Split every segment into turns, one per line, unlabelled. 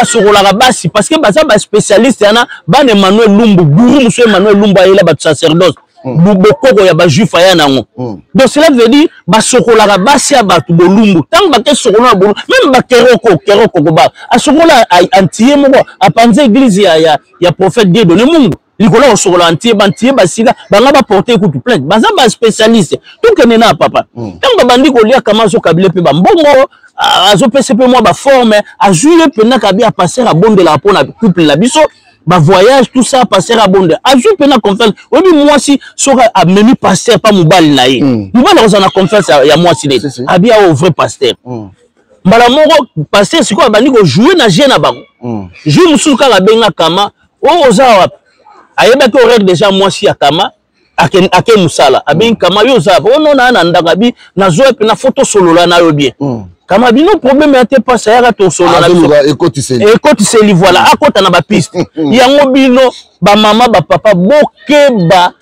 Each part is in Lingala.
Basokolaka basi parce que baza baspécialiste yana. Bana Emmanuel Lumbu, guru mosusu Emmanuel Lumbu ayela bato sacerdoce, bokoko ya bajuif aya nango. Donc cela veut dire basokolaka basi ya bato bolumbu. Ntango bake sokola na bolumbu, même bakeroko keroko koba asokola antiye moko, apanza église ya prophète Dieudonné Mungu likolo ya kosokola antiye. Bantiye basila banga baporte kutu plainte. Baza baspécialiste. Tokende na papa. Ntango babandi kolia, kama azokabile mpe bambongo, azopesa mpe mwa baforme, azwi ye mpena kabi apaster abondelaka mpona couple na biso, bavoyage, tout ça. Pasteur abonde, azwi mpena confiance. Oyebi, mwasi soki amemi pasteur pa mobali na ye, mobali akozala na confiance ya mwasi neti abi awo vrai pasteur. Mbala moko pasteur sikoyo abandi kojouer na jeu na bango. Jour mosusu kaka abenga kama: "Oyo oza wapi?" Ayebaki horaire déjà. Mwasi ya kama ake mosala, abengi kama: "Yo oza wapi?" "Ono naa na ndako." Abi: "Nazwa mpena fo tosolola na yo bien." Kama bino problème ya te, pasi ayaka tosolola na biso.
Ekotiseli.
Ekotiseli, voilà, akota na bapiste yango. Bino bamama, bapapa, bokeba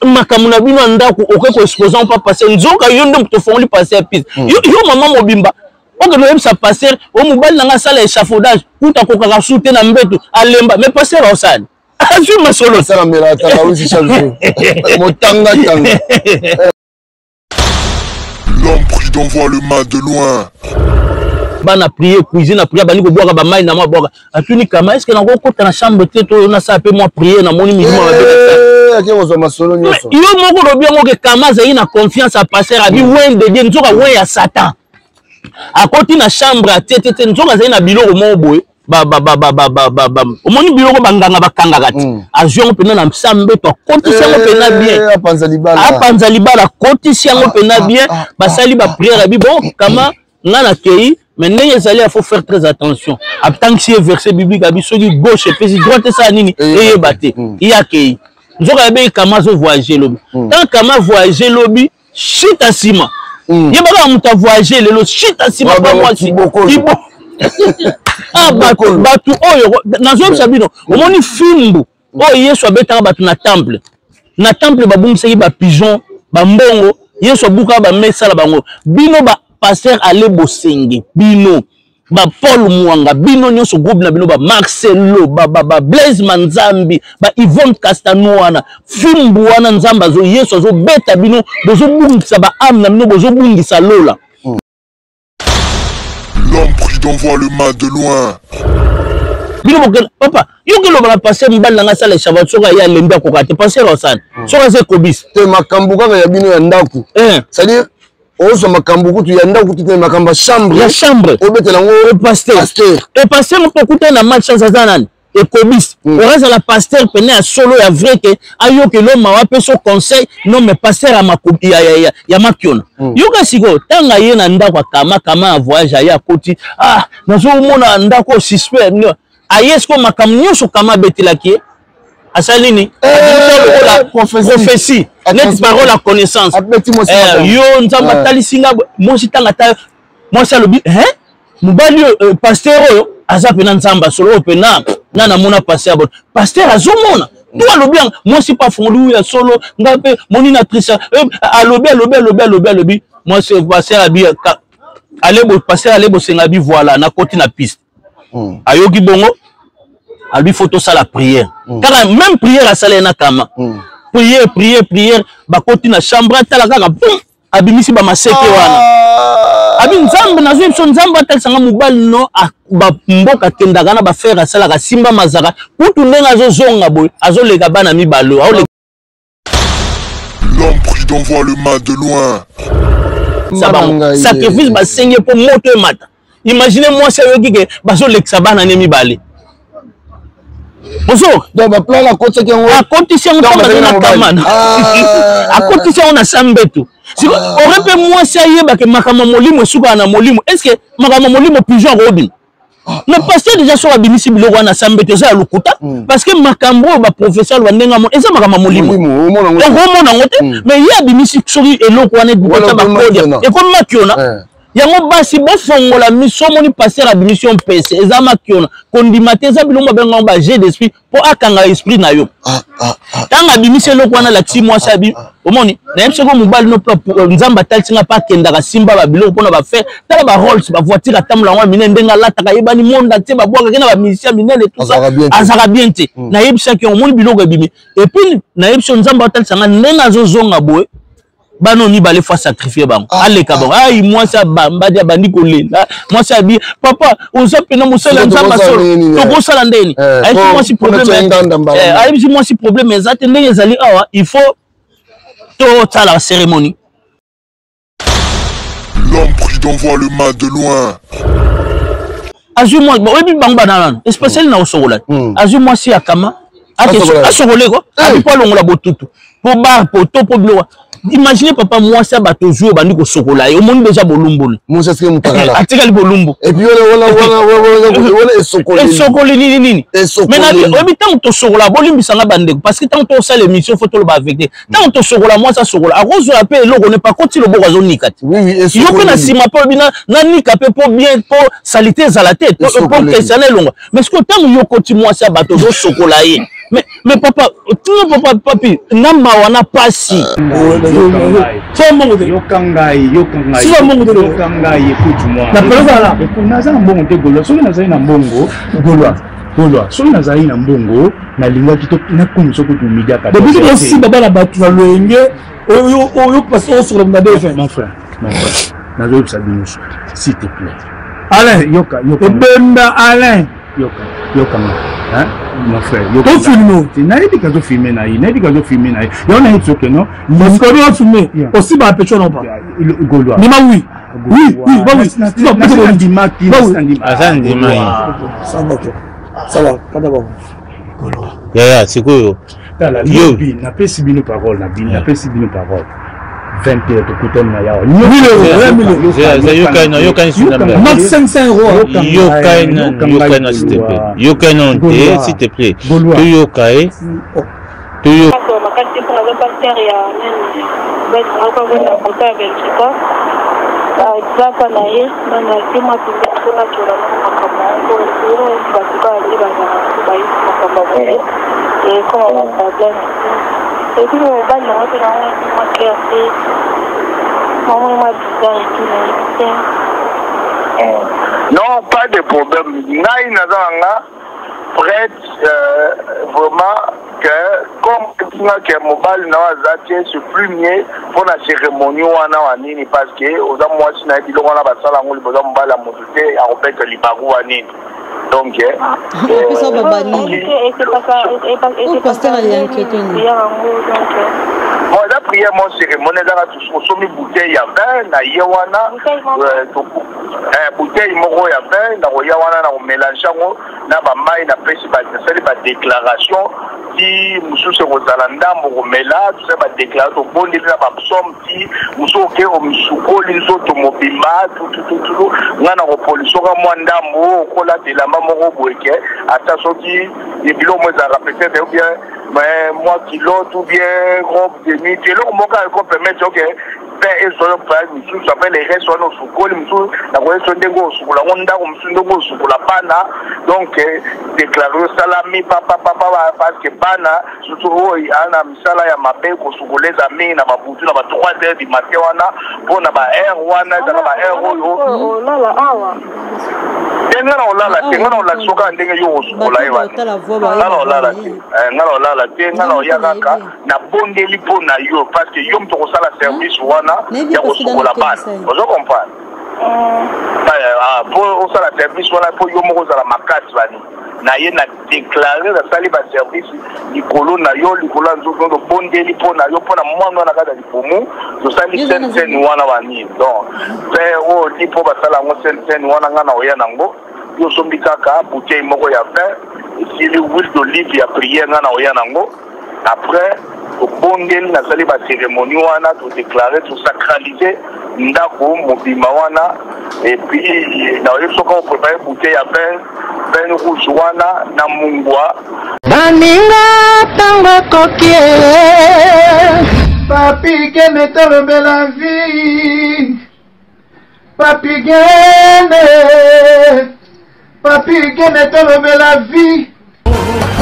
makambo na bino ya ndako. Okoki koexposer mpa pasteur, nzoka yo nde moto ofongoli pasteur piste. Yo mama mobimba, okende oyebisa pasteur o mobali na nga asala échafaudage, kuta akokaka su te na mbeto, alemba. Mais pasteur aosali, azwi masolo.
Asalamela tangawisi chaque jour, motangatanga.
L'homme prudent voit le mal de loin.
Bana prier, cuisine na prier, bandi kobwaka bamai na mwa bwaka. Atuni kama: "Est-ce nakokota na chambre te to nasala mpe mwa prière? Namoni milimo mabe."
Ake kozwa masolo nyonso.
Yo moko olobi yango ke kama azali na confiance ya pasteur, abi oint de Dieu, nzoka oint ya Satan. Akoti na chambre, atie te te, nzoka azali na biloko moko boye, omoni biloko banganga bakangaka te. Azwi yango mpena na sa mbeto, akotisi yango mpena bien.
Apanza libala.
Apanza libala, akotisi yango mpena bien. Basali baprière, abi: "Bon kama, nga nakei, mais ndenge ezali, il faut faire très attention." Atangisi ye verset biblique, abi soki gauche epesi, droite esala nini? Eyeba te. Ye akei, nzoka yabe kama azovoyage lobi. Tant kama voyage lobi, shita nsima, yebaka moto avoyage lelo, shita nsima pa mwasi. Bato oyo nazoyebisa bino, omoni fimbu oyo Yesu abetaka bato na temple, na temple babungisaki bapigeon, bambongo. Yesu abukaka bamesala bango. Bino bapasteur ale bosenge, bino bapaul Mwanga, bino nyonso groupe na bino, bamarcelo, bablaise Manzambi, baYvonne Castano wana, fimbu wana Nzambe azo Yesu azobeta bino, bozobungisa baâme na bino, bozobungisa lola.
L'homme prudent voit le mal de loin.
Bino bokela papa, yo keloba na pasteur: "Mobali nanga asala échafaudage, soki aye alembi, akoka te." Pasteur osani soki aza ekobisi.
Te, makambo kaka ya bino ya ndako, c'est-à-dire ozwa makambo kutu ya ndako kutu te, makambo ya chambre.
Ya chambre.
Obetela yango.
Pasteur.
Pasteur.
E pasteur moko okutani na malchance, aza nani? Ekobisi. Orazala pasteur pene ya solo, ya vrai, ke ayokelo mawa, apeso conseil. Non, mais pasteur ya makiona. Yoka sikoyo, ntango aye na ndako, akama kama ya voyage, aye akoti: "Ah, nazomona ndako suspect." Aye sikoyo, makambo nyonso kama abetelaki ye, asali nini? Lokola prophétie, neti parole ya connaissance. Yo Nzambe atalisi nga mwasi. Ntango ata mwasi alobi: "Mobali oyo, pasteur oyo aza mpena Nzambe asolo oyo mpena nga namona pasteur bono." Pasteur azomona to alobi yango, mwasi mpe afongoli ya solo: "Nga mpe moni na trisa." Alobi, alobi, alobi, alobi, alobi. Mwasi, pasteur abi ale, pasteur ale bosenga, abi: "Voilà, nakoti na piste." Ayoki bongo, alobi: "Faut tosala prière." Kaka même prière asala ye na kama, prière, prière, prière. Bakoti na chambre, atala kaka, pum, abimisi bamaseke wana. Abi: "Nzambe, nazwi biso, Nzambe atalisanga mobali no bamboka akendaka na bafere, asalaka simba mazaka kutu. Ndenge azozonga boye, azoleka bana mibale."
L'homme prudent voit le mal de loin.
Sacrifice basengi mpo moto emata. Imagine mwasi ayoki ke bazolekisa bana ne mibale. Ozo
Donc baplan akotisaki yango.
Akotisi yango ntango azali na kamana, akotisi yango na sambeto. Siko ore mpe mwasi ayebake makambo ya molimo esukaka na molimo. Est ce que makambo ya molimo, pigeon akobima? Mais pasteur déjà soki abimisi biloko wana sambeto, eza ya lokuta, parce que makambo oyo baprofesseur aloba ndenge amona, eza makambo ya molimo, okomona yango te. Mais ye abimisi soki eloko wana ebukota bakodia, ekomi makiona. Yango basi bofongola miso, omoni pasteur abimisi yo mpese, eza makiona kondima te, eza biloko babenga yango ba jeu d'esprit mpo akanga esprit na yo. Ntango abimisi eloko wana, alakisi mwasi abi, omoni nayebi soki mobali no mpe Nzambe atalisi nga mpe akendaka simba babiloko mpona bafaire. Tala baRolls, bavoiture atambola yango ya minene, ndenge alataka yebani monde entier, babwakaki na bamusicien minene, tout ça, azalaka bien te. Nayebisaki yango, omoni biloko ebimi. Et puis nayebisi yo, Nzambe atalisa nga ndenge azozonga boye, bana mibale faut sacrifier bango, aleka bango. Ai, mwasi abambadi, abandi kolela. Mwasi abi: "Papa, oza mpena mosala ya Nzambe solo, tokosala ndeni?" Ayebisi mwasi problème, ayebisi mwasi problème eza te. Ndenge ezali awa, il faut tosala cérémonie.
L'homme prudent voit le mal de loin.
Azwi mwa, oyebi bango bana nano especiali na kosokola. Azwi mwasi ya kama asokole ko abi mpo alongola botutu, mpo bar poto, mpo biloko. Imagine, papa, mwasi ya bato ozwi, obandi kosokola ye, omoni deja bolumbuni. Atikali bolumbu. Esokoli nini nini. Mais oyebi, ntango tosokola, bolimbisanga bandeko, parce que ntango tosala émission, faut toloba avec te. Ntango tosokola, mwasi asokola, akozwa mpe eloko ne pakoti loboko, azonika te. Yo mpe na nsima mpe olobi nanika mpe mpo bien, mpo saleté ezala te, mpo kesiana elongwa. Mais sikoyo, ntango yo koti mwasi ya bato, ozosokola ye, mais papa, tino papa papi na mawa na pasi.
Yoka ngai, yoka ngai, yoka ngai, écoute moi. Naza na mbongo te, Gaulois. Soki nazali na mbongo, Gaulois, Gaulois, soki nazali na mbongo, nalingaki nakomisa kutu midi.
Biso tosimba bana bato na loyenge oyo osokola na DF.
Mon frère, mon frère, nazoyebisa bino, s'il te plaît.
Alain.
Yoka, yoka.
Ebemba Alain.
Yoka, yoka nga, hein, mon frère, yoka.
Tofilme.
Nayebi kazofilme na ye, nayebi kazofilme na ye. Yango nayebi soki non.
Parce que oyo filme aussi ba pecho non pas.
Gaulois.
Ndima oui. Oui, oui, bah oui.
Ndimaki.
Aza ndima ye.
Ça va, ça va, kada bango.
Yaya, sikoyo.
Tala, lobi napesi bino parole na bino, napesi bino parole, 20 heures tokutani na yawa.
Max 500 euros.
Yokai nanu, yokai nanu, s'il te plaît, yokai nanu te, s'il te plaît, toyoka ye, toyoka.
Makasi mpo naza pasteur ya nani, ya Belgique, zaka na ye nani akima pembeni mpona tola makambo yango. Bato kaka nde bazala bayebi makambo ya boye, ekoma baproblème. Et puis mobali nango mpe nango mwa clair te, mamoi mwa bizarre et tout, nayebi te.
Non, pas de problème. Ngai naza na nga prête, vraiment, que comme nga ke mobali na yo aza te, c'est plus mieux mpona cérémonie wana wa nini, parce que oza mwasi na ye. Biloko wana basala yango liboso ya mobali ya motu te, akobeta libaku wa nini. Donc
apesa babani pasteur alianke.
Bon, eza prière mo cérémonie ezaka, osomi bouteille ya vin na ye wana, bouteille moko ya vin, na koya wana na komélange yango na bamai, napesi, nasali badéclaration ti mosusu ekozala ndambo komela. Tosali badéclaration, tobondeli na bapsaume ti mosusu oke omisukoli nzoto mobimba tutututu. Ngai na kopolisoka mwa ndambo, okolata elamba moko boye ke ata soki biloko mo ezalaka peut-être, ou bien mwa culotte ou bien robe de nuit, eloko moko ekopermettre oke mpe ezwa yo mpe mosusu. Après le reste wana, osukoli mosusu, nakoyesa ndenge osukola yango ndako mosusu, ndenge osukola bana. Donc déclare osalami papapapa, parce que bana surtout oyo aa na misala ya mabe, kosukola eza mingi na babutu, na ba 3 heures du matin wana, mpo na ba heure wana ezaka ba heure oyo.
Olala awa.
Te, nga na olala te. Nga na olakisa kaka ndenge yo osukola ye wana. Nga na olala te, nga na olala te. Nga na oya kaka nabondeli mpo na yo, parce que yo moto okosala service wana ya kosukola bana. Ozo comprendre? Mpo osala service wana, mpo yo moko ozala makasi bani na ye. Na déclare, nasali baservice likolo na yo, likolo ya nzoto, tobondeli mpo na yo, mpo na mwana wana kaka libumu. Tosali sainte cène wana banini. Donc mpe oyo li mpo basala yango sainte cène wana, ngai na oya nango. Yo osombi kaka bouteille moko ya vin, esili. Huile d'olive ya prière, ngai na oya nango. Après tobondeli, nasali bacérémonie wana, todéclare, tosacralise ndako mobimba wana. Et puis naoyebi soki oprépare bouteille ya vin rouge wana na mungwa.
Baninga, ntango ekoki.
Papi Kene, tolobela vie. Papi Gene, Papi Gene tolobela vie.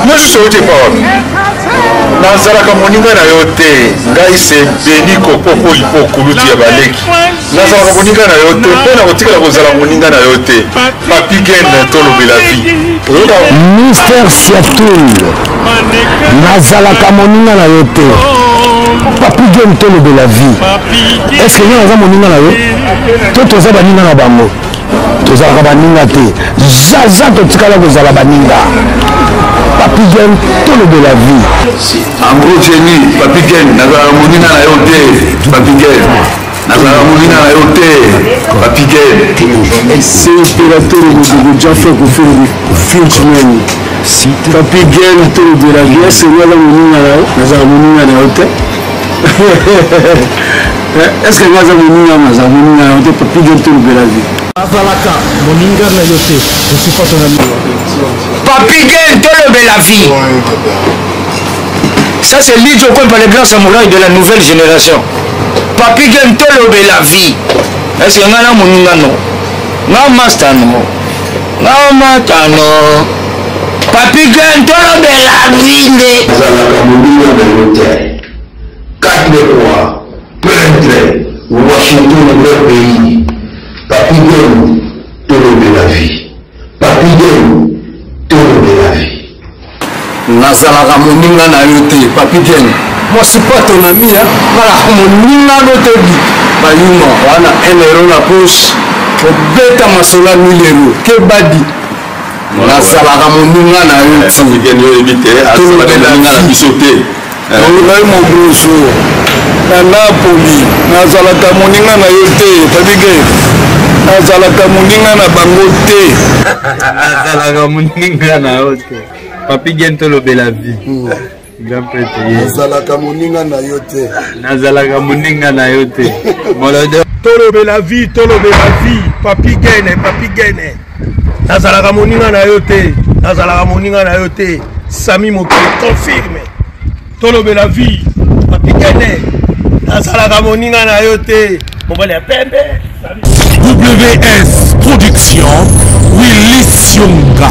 Mosusu outi epa wapi? Nazalaka moninga na yo te, ngai se Beni Kokoko Lipo kulutu ya baleki. Nazalaka moninga na yo te mpe nakotikala kozala moninga na yo te. Papi Gene tolobela vie. Oyoka
Mister Siatul, nazalaka moninga na yo te. Papi Gene tolobela vie. Est-ce que nga naza moninga na yo? To toza baninga na bango? Tozalaka baninga te. Zaza totikala kozala baninga. Papi Gene tolobela vie.
En gros Jenny, Papi Gene, nazalaka moninga na yo te. Papi Gene. Nazalaka moninga na yo te. Papi Gene.
C'est opérateur Modogo Jaffa Koffi Frenchman. Papi Gene tolobela vie, est-ce que nga naza moninga na yo? Nazalaka moninga na yo te. Est-ce que nga aza moninga naza moninga na yo te Papi Gene tolobela vie.
Azalaka moninga na yo te. Je suis pas ton ami.
Papi Gene tolobela vie. Ça c'est Lidjo Kwempa le grand samouraï de la nouvelle génération. Papi Gene tolobela vie. Est-ce que nga na moninga no? Nga master no? Nga mata no? Papi Gene tolobela vie nde.
Azalaka moninga na yo te. 4 le roi, peintre, Washington grand pays. Papi Gene tolobela vie. Papi Gene tolobela vie.
Nazalaka moninga na yo te Papi Gene. Moi je suis pas ton ami hein. Nazalaka moninga no te bi. Bayuma wana 1 euro na poche. Obeta masolo ya 1000 euro. Kebadi. Nazalaka moninga na yo te.
Papi Gene yo oyebi te azalaka moninga na biso te.
Ngai Mogroso na Napoli nazalaka moninga na yo te Papi Gene. Nazalaka moninga na bango te.
Nazalaka moninga na yo te Papi Gene tolobela vie. Grand prêtre ye.
Nazalaka moninga na yo te.
Nazalaka moninga na yo te. Molodo.
Tolobela vie, tolobela vie. Papi Gene, Papi Gene. Nazalaka moninga na yo te. Nazalaka moninga na yo te. Sami Mokili confirme. Tolobela vie. Papi Gene. Nazalaka moninga na yo te. Mobali ya pembe.
WS Production, Willy Sionga.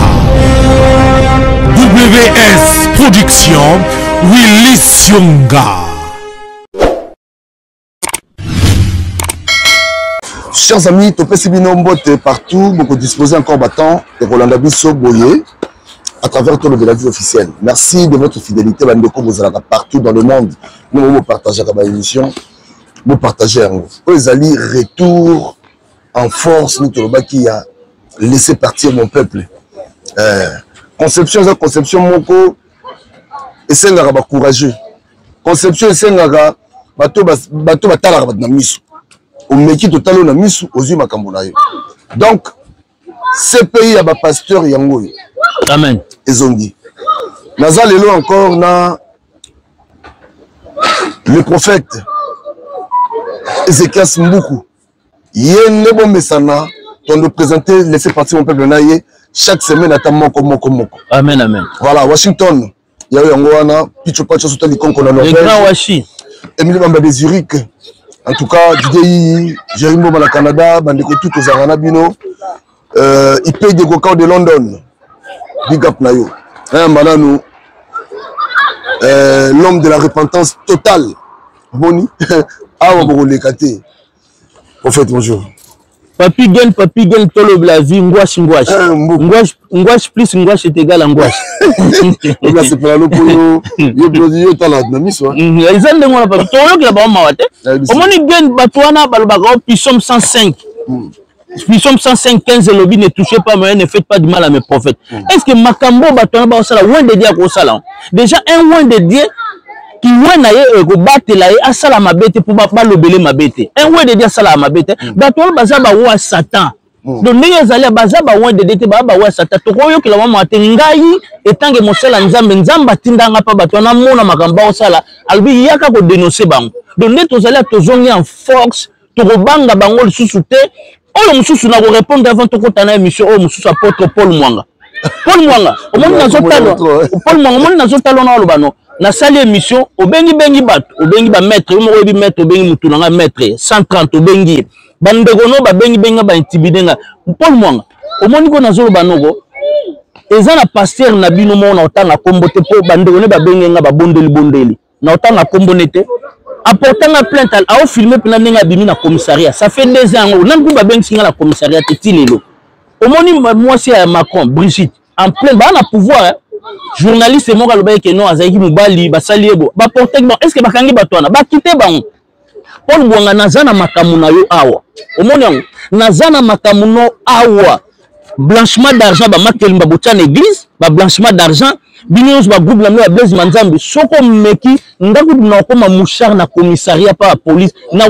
WS Production, Willy Sionga.
Chers amis, topesi bino mbote partout, boko disposer encore battant et Rolanda biso boye à travers tout le de la vie officielle. Merci de votre fidélité, bandeko bozalaka partout dans le monde. Nous vous partager ba émission, vous partager yango. Oyo ezali retour en force, nous tolobaki ya laisser partir mon peuple. Conception eza conception moko esengaka ba courageux. Conception esengaka bato bato batalaka bato na miso. Omeki totali na miso ozwi makambo na yo. Donc CPI ya ba pasteur yango oyo.
Amen.
Ezongi. Naza lelo encore na le prophète Ezekias Mbuku. Ye nde bomesana tondo présenter laisser partir mon peuple na ye chaque semaine ata moko moko moko.
Amen amen.
Voilà Washington. Ya yango wana Picho Pacho sota likonko na Norvège.
Le grand Washi.
Emile Bamba de Zurich. En tout cas Didier Yiyi, Jérémy Mboma na Canada, bandeko tout tozalaka na bino. IP de Gokao de London. Big up na yo. Hein, Mananu. L'homme de la repentance totale. Boni. Awa bokoleka te. Prophète, bonjour.
Papi Gen, Papi Gen, tolobela vie, ngwash, ngwash. Ngwash, ngwash plus ngwash est égal à ngwash.
Ola sepela loko yo, yo yo yo tala na miso.
Eza ndenge wana papi, toyokela bango mawa te. Omoni Gen bato wana balobaka o psaume 105. Psaume 105, 15 elobi ne touchez pas moi, ne faites pas du mal à mes prophètes. Est-ce que makambo bato wana baosala oint de Dieu akosala? Déjà un oint de Dieu qui oint na ye ekobatela ye asala mabe te mpo balobele mabe te. Un oint de Dieu asala mabe te. Bato wana baza ba oint Satan. Donc ndenge ezali baza ba oint de Dieu te, baza ba oint Satan. Tokoyokela mwa mawa te. Ngai etange mosala Nzambe, Nzambe atindanga mpa bato wana namona makambo baosala, alobi yaka kodénoncer bango. Donc nde tozali tozongi en force, tokobanga bango lisusu te. Oyo mosusu na korépondre avant tokota na émission oyo mosusu apôtre Paul Mwanga. Paul Mwanga, omoni nazotala, Paul Mwanga, omoni nazotala na oloba no. Nasali émission, obengi bengi bato, obengi ba maître, yo moko oyebi maître, obengi mutu na nga maître, 130 obengi ye. Bandeko no babengi benga ba intimide nga. Paul Mwanga, omoni ko nazoloba noko eza na pasteur na bino moko na otanga kombo te po bandeko ne babenge nga babondeli bondeli na otanga kombo ne te apporta nga plainte ao filmer mpena ndenge abimi na commissariat. Ça fait 2 ans yango nani ku babengisi nga na commissariat te ti lelo. Omoni mwasi ya Macron Brigitte en plein baa na pouvoir hein? Journaliste moko alobaki ke non, azalaki mobali, basali ye bo baportaki bango. Est ce que bakangi bato wana bakite bango? Paul Bwanga, naza na makambo na yo awa, omoni yango, naza na makambo no awa. Blanchiment d'argent, bamakelimba botya na église, bablanchiment d'argent bino nyonso, bagroupe na bino ya Blaise Manzambi. Soki omeki nga kutu na okoma mouchard na commissariat pa ya police na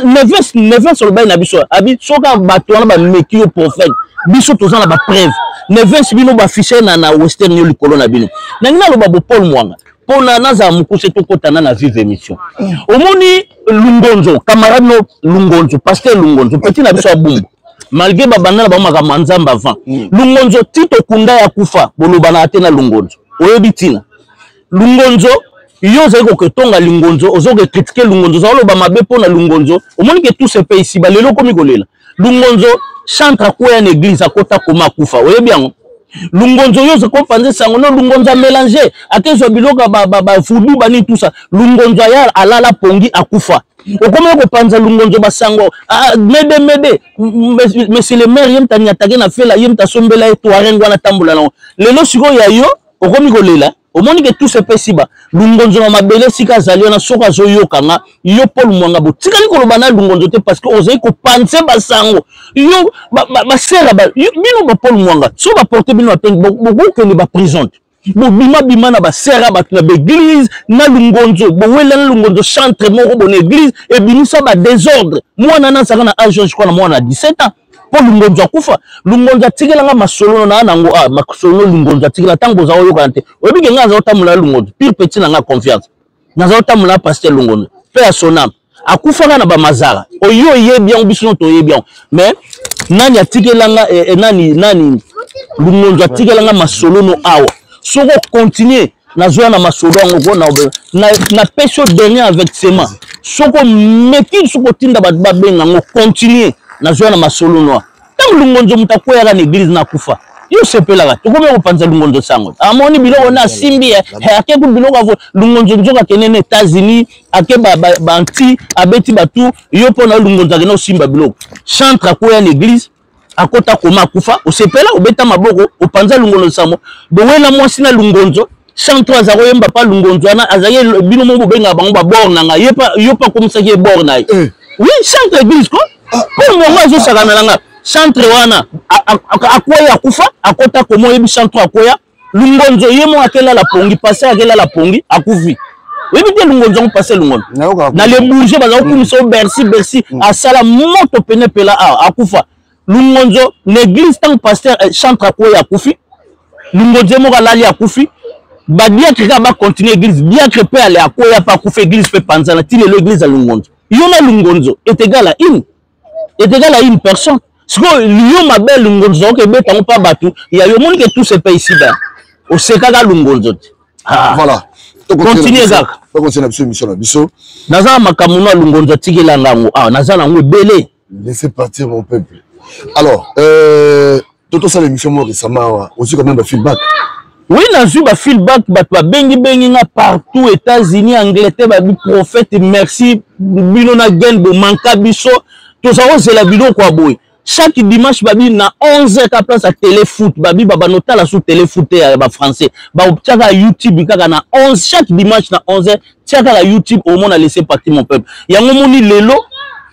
neves neves olobaki na biso abi soki bato wana bameki yo prophète, biso toza na bapreuve. Neves bino bafiche na western yo likolo na bino. Nangi naloba bo Paul Mwanga, mpona nazala mokuse, tokotana na vive émission. Omoni Lungonzo, camarade no Lungonzo, pasteur Lungonzo, petit na biso ya Bumbu, malgré babanda na bango makambo ya Nzambe avant. Lungonzo ti tokunda ya kufa, bolobanaka te na Lungonzo. Oyebi ntina Lungonzo, yo ozali koketonga Lungonzo, ozoke kritike Lungonzo, ozali oloba mabe mpo na Lungonzo. Omoni ke tout se paye ici balelo, okomi kolela Lungonzo. Chantre akweya na église, akota koma, akufa, oyebi yango. Lungonzo, yo oza kopanza sango no Lungonzo amélange, akezwa biloko ya bavudu banini, tout ça. Lungonzo aya alala pongi, akufa. Okomi kopanza Lungonzo basango mede mede. Monsieur le maire, ye moto anyatake na fela, ye moto asombela ye Touareg wana atambola nango. Lelo sikoyo ya yo okomi kolela. Omoni ke tout se paye ici-bas. Lungonzo na mabele esika azali wana, soki azoyoka nga, yo Paul Mwanga, botikali koloba na Lungonzo te parce que ozali kopanze basango. Yo basera bino ba Paul Mwanga, so baporte bino baplainte, bokokende baprison te. Bobima bima na basera bato na baeglise na Lungonzo, bowela na Lungonzo chantre moko bona église ebimisa badésordre. Mwana na azalaka na age, je crois, na mwana ya 17 ans mpo Lungonzo akufa. Lungonzo atikelanga masolo na nango, ah, masolo Lungonzo atikela ntango boza oyokana te. Oyebi ke ngai aza otambola na Lungonzo, pire petit na ngai confiance, naza otambola na pasteur Lungonzo mpe ya sonam akufaka na bamazara oyo oyebi yango, biso no toyebi yango. Mais nani atikelanga nani Lungonzo atikelanga masolo no awa. Soki ocontinue, nazwa na masolo yango ko napesi yo dernier avertissement. Soki omeki, soki otinda bato babenga yango, continue, nazwa na masolo noa. Ntango Lungonzo moto akweyaka na église na akufa, yo osepelaka. Tokomi kopanza Lungonzo sango, amoni biloko na asimbi, ake ku biloko avo Lungonzo nzoka akende na États-Unis, ake banti abeti batu. Yo mpo na Lungonzo akende osimba biloko, chantre akweya na église, akota koma, akufa, osepela, obeta maboko, opanza Lungonzo sango, bowela mwasi na Lungonzo. Chantre aza koyemba pa Lungonzo wana, azalaki bino moko bobengaka bango babor na ngai, yo mpe akomisaki ye bor na ye. Oui, chantre église ko mpo mongo azosakana na nga. Chantre wana akwei, akufa, akota koma. Oyebi chantre akwea, Lungonzo ye moko akelala pongi, pasteur akelala pongi, akufi. Oyebi te Lungonzo yango, pasteur Lungonzo na le Bourget, baza kokumisa o Bercy. Bercy asala moto pene pela awa, akufa Lungonzo na église. Ntango pasteur chantre akwei, akufi, Lungonzo ye moko alali, akufi. Badiacre kaka bacontinue église, diacre mpe ale akweya mpe akufa, église mpe panzana ti lelo, église ya Lungonzo. Yo na Lungonzo est égal à une, est égal à une personne. Sikoyo yo mabe ya Lungonzo okoki ebeta yango mpa bato ya yo. Omoni ke tout se paye ici-bas, osekaka Lungonzo te.
Voilà.
Continue kaka.
Tokontinue na biso émission na biso.
Naza na makambo no ya Lungonzo atikelanga yango awa, naza nango ebele.
Laissez partir mon peuple. Alors, totosala émission moko récemment awa, ozwi quand même bafeedback?
Oui, nazwi bafeedback, bato babengi-bengi nga partout, États-Unis, Angleterre, babi prophète merci, bino na gen bomanka biso, toza kozela biloko ya boye chaque dimanche. Babi na 11 ka place ya téléfoot, babi babanda otala su téléfoot te ya bafrançais, batiaka YouTube kaka na 11, chaque dimanche na 11 tia kaka YouTube, omona Laisser partir mon peuple. Yango moni lelo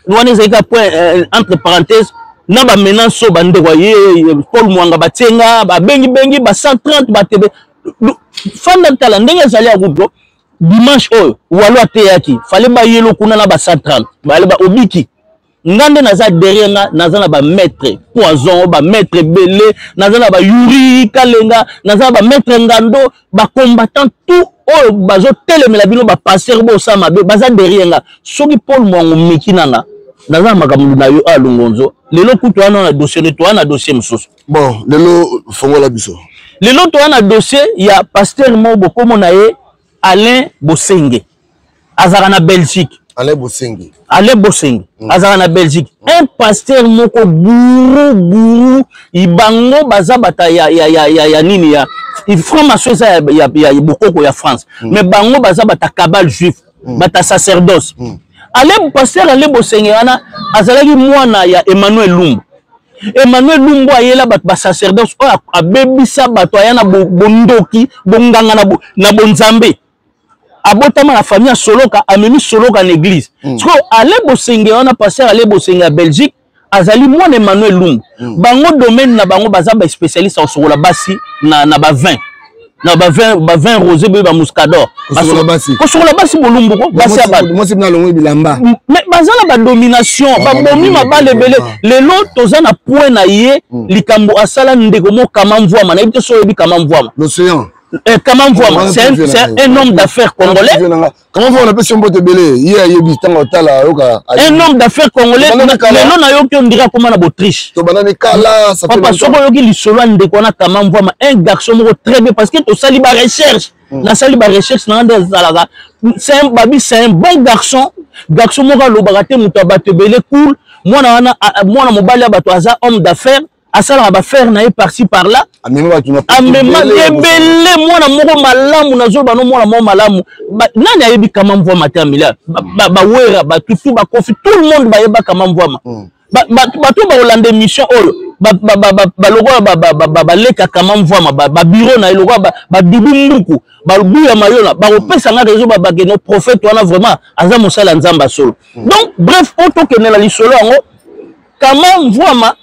wana ezali ka point entre parenthèse na bamenance oyo bandeko ye Paul Mwanga batie nga, babengibengi ba 130 batebe. Fanda tala ndenge ezali ya groupe. Dimanche oyo walo ateyaki, fale bayelo kuna na ba 130 bale ba obiki. Nga nde naza derrière nga, naza na bamaître poison, bamaître ebele, naza na bayuri Kalenga, naza na bamaître Ngando, bacombattant tout oyo bazotelemela bino bapasteur bosala mabe, baza derrière nga. Soki Paul Mwango meki nanga, naza na makambo na yo a Lungonzo. Lelo kutu wana na dossier, toa na dossier mosusu.
Bon, lelo fongola biso.
Lelo toa na dossier ya pasteur moko bokomona ye Alain Bosenge, azalaka na Belgique.
Alain Bosenge.
Alain Bosenge mm. azalaka na Belgique. Mm. Un pasteur moko gourou gourou bango baza bata ya ya ya ya, ya nini ya franc-maçon eza ya, ya, ya bokoko ya France. Mm. Mais bango baza bata cabale juif, mm. bata sacerdoce. Mm. Alain pasteur Alain Bosenge wana azalaki mwana ya Emmanuel Lumbu. Emmanuel Lumbu ayela bato ba sacerdoce oyo abebisa bato aya na bondoki bonganga na, bo, na bonzambe abotama na famille ya soloka amemi soloka na église mm. sikoyo ale bosenge wana pasteur ale bosenge ya belgique azali mwana emmanuel lumbu mm. bango domaine na bango baza baspécialiste ya kosokola basi na, na bavin na bavin bavin rosé boye bamuscador kosokola basi bolumbu ko basi ya bato mais baza na badomination ah, babomi mabala ebele ah. lelo toza na point na ye mm. likambo asala ndeko mo kama mvwama nayebi te so oyebi kama mvwama
l'océan
Eh, Kama Mvwama, c'est un, c'est un homme d'affaires congolais.
Kama Mvwama, napesi mbote ebele, ye ayebi ntango otala ayoka.
Un homme d'affaires congolais, lelo nayoki on dirait akoma na Autriche.
Tobanani kala,
ça fait Papa, soki oyoki lisolo ya ndeko wana Kama Mvwama, un garçon moko très bien parce que tosali ba recherche. Hmm. Nasali ba recherche na nde ezalaka. C'est un babi, c'est un bon garçon. Garçon moko alobaka te moto ya bato ebele cool. Mwana wana mwana mobali ya bato aza homme d'affaires. asalaka bafere na ye parci par là amema ebele mwana moko malamu nazoloba no mwana moko malamu nani ayebi kama mvwama te amilia bawera batutu bakofi tout le monde bayeba kama mvwama hmm. bato bakolanda émission oyo balokola baleka kama mvwama babiro na ye lokola badudu mbuku babuya mayona bakopesa nga rezo babakeno prophète wana vraiment aza mosali ya nzambe ya solo hmm. donc bref oyo tokende na lisolo yango kama mvwama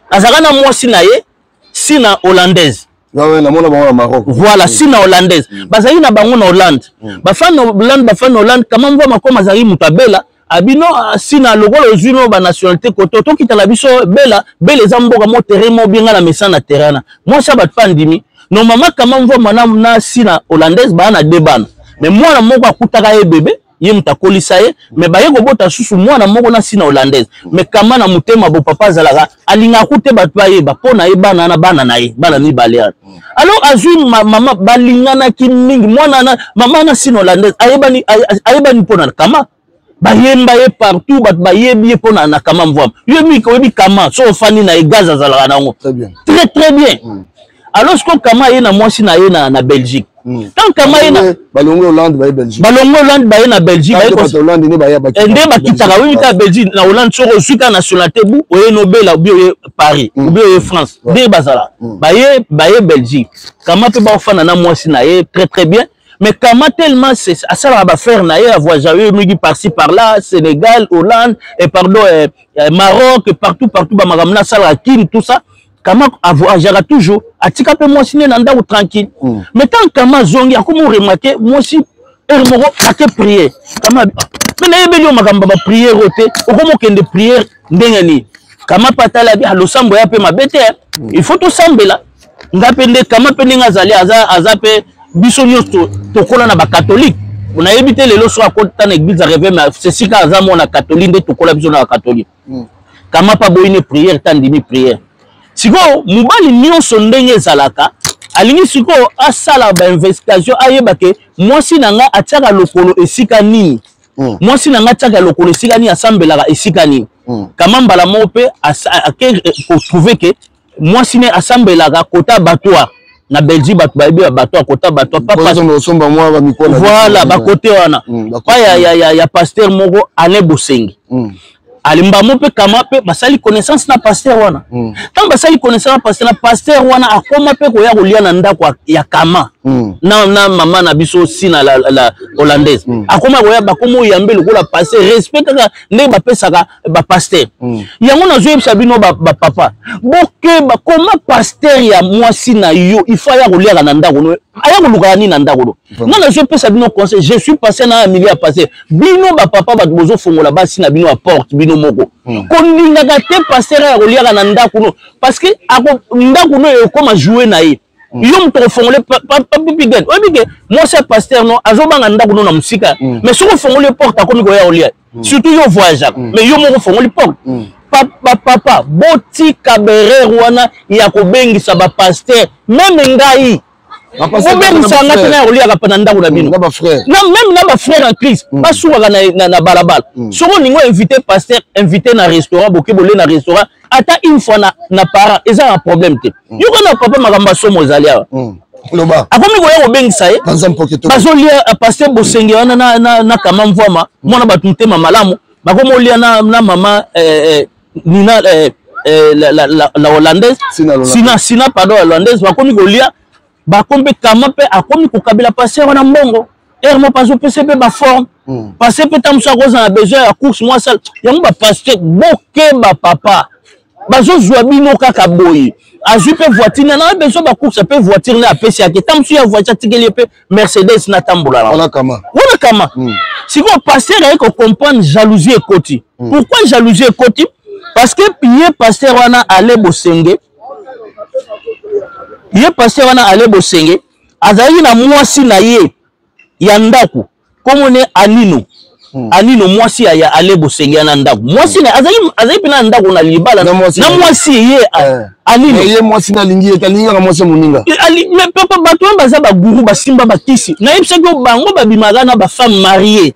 azalaka na mwasi na ye sina hollandaise
namona bango na Maroc.
Voilà, mm. sina hollandaise. Mm. Bazali na bango na Hollande. Mm. Bafani na Hollande, bafani na Hollande, kama mvua makoma azali moto abela, abino ah, sina lokola ozwi no ba nationalité koto tokita na biso bela, bela eza mboka mo terrain mo bien na mesa na terrain na. Mwasi ya bato pa ndimi. Normalement kama mvua mana na sina hollandaise ba na deux bana. Mais mwana moko akutaka ye bebe ye moto akolisa ye me baye kobota susu mwana moko na sina hollandaise me kama na motema bo papa azalaka alingaka ku te bato bayeba mpo na ye bana na bana na ye bana mibale wana alors azwi ma, mama balinganaki mingi mwana na mama na sina hollandaise ayebani ayebani mpo na kama bayemba ye partout bato bayebi ye mpo na, na kama mvwama yo miki oyebi kama so ofandi na ye gaz azalaka nango très très bien mm. alors siko kama ye na mwasi na ye na, na belgique mm. tant kama ye na
balongwe Hollande baye Belgique
balongwe Hollande baye na Belgique baye
ko Hollande nde baye
ba nde bakitaka oyebi kaka Belgique na Hollande soki ozwi kaka nationalité bu oye nobela obi oye Paris mm. obi oye France nde bazala mm. baye baye Belgique kama mpe baofanda na mwasi na ye très très bien mais kama tellement asalaka bafrère na ye avoyage oyo mingi par-ci par-là Sénégal Hollande et pardon eh, eh, Maroc partout partout bamakambo na asalaka Kin tout ça kama avoyageaka toujours atika mpe mwasi nde na ndako tranquille mm. mais tant kama azongi akomi oremarke mwasi heure moko ake priere kama ah, me nayebeli yo makambo ya bapriere oyo te okomi okende priere ndenge nini kama mpe atali abi ah, losambo ya mpe mabe te mm. il faut tosambela nga mpe nde kama mpe ndenge azali aza, aza mpe biso nyonso tokola na bakatholike nayebi te lelo soki akota na eglise ya reveil mais sesika aza mwana katholike nde tokola biso na bakatholike mm. kama mpe aboyi ne priere te andimi priere sikoyo mobali nyonso ndenge ezalaka alingi sikoyo asala bainvestigation ayeba ke mwasi na ngai atiaka lokolo esika nini mm. mwasi na ngai atiaka lokolo esika nini asambelaka esika nini mm. kama mbala moko mpe ake kotrouve ke mwasi ne asambelaka kota abattoir na Belgique bato bayebi ba bato akota bato voilà bakote wana mm, pa ya, ya, ya, ya pasteur moko Alain Bosengi mm. alimbamo mpe kama mpe basali connaissance na pasteur wana mm. ntango basali connaissance na pasteur na pasteur wana akoma mpe koya kolia na ndako ya kama mm. na, na mama na biso sina la, la hollandaise mm. akoma koya bakoma oyambe lokola pasteur respect kaka ndenge bapesaka bapaster mm. yango nazoyebisa bino bapapa ba bokeba koma paster ya mwasi na yo ifo aya koliaka na ndako no aya kolukaka nini na ndako no nga nazopesa bino conseil je suis passé na milieu ya paster bino bapapa bato bozofongola basi na bino ya porte bino moko mm. kolingaka te paster aya koliaka na ndako no parce que ndako no ekoma joue na ye Mm. yo moto okofongole papipigen oyebi ke mwasi ya paster no azobanga ndako no na mosika mm. mais soki ofongoli ye porte akomi koya kolia mm. surtout yo voyageaka mais yo moko ofongoli porte bapapa botika berere wana ya kobengisa bapaster meme ngai. Bobengisa nga te na ya koliaka pa na ndako na bino, na même na bafrère en Christ basukaka na balabala. Soki olingi oinvite pasteur, invité na restaurant, boke bole na restaurant ata une fois na para, eza na problème te. Yoka na papa, makambo ya somo ezali awa. Akomi koya kobengisa ye, bazolia pasteur Bosenge wana na Kama Mvwama, mwana bato motema malamu, bakomi olia na mama Nina la Hollandaise, Sina, Sina, pardon, la Hollandaise. Bakomi kolia, bakomi mpe Kama mpe akomi kokabela pasteur wana mbongo ere moko, azopesa mpe baforme pasteur mpe ntango mosusu akozala na besoin ya course mwa sale yango. Bapasteur, bokeba papa, bazozwa bino kaka boye. Azwi mpe voiture na besoin bacourse mpe voiture na apesi yake, ntango mosusu ya voiture atikeli ye mpe Mercedes natambola
wana. Kama
wana Kama sikoyo pasteur aye kocomprendre, jalousie ekoti. Pourquoi jalousie ekoti? Parce que ye pasteur wana Ale Bosenge, ye pasteur wana Ale Bosenge azalaki na mwasi na ye ya ndako, komone Anino. Anino, mwasi ya Ale Bosenge na ndako, mwasi na azali mpe na ndako na libala na mwasi ye Anino.
Ye mwasi nalingi ye, alingi kaka mwasi ya moninga.
Mais papa, bato wana baza baguru, basimba bakisi. Nayebisaki yo, bango babimaka na bafemme mariée,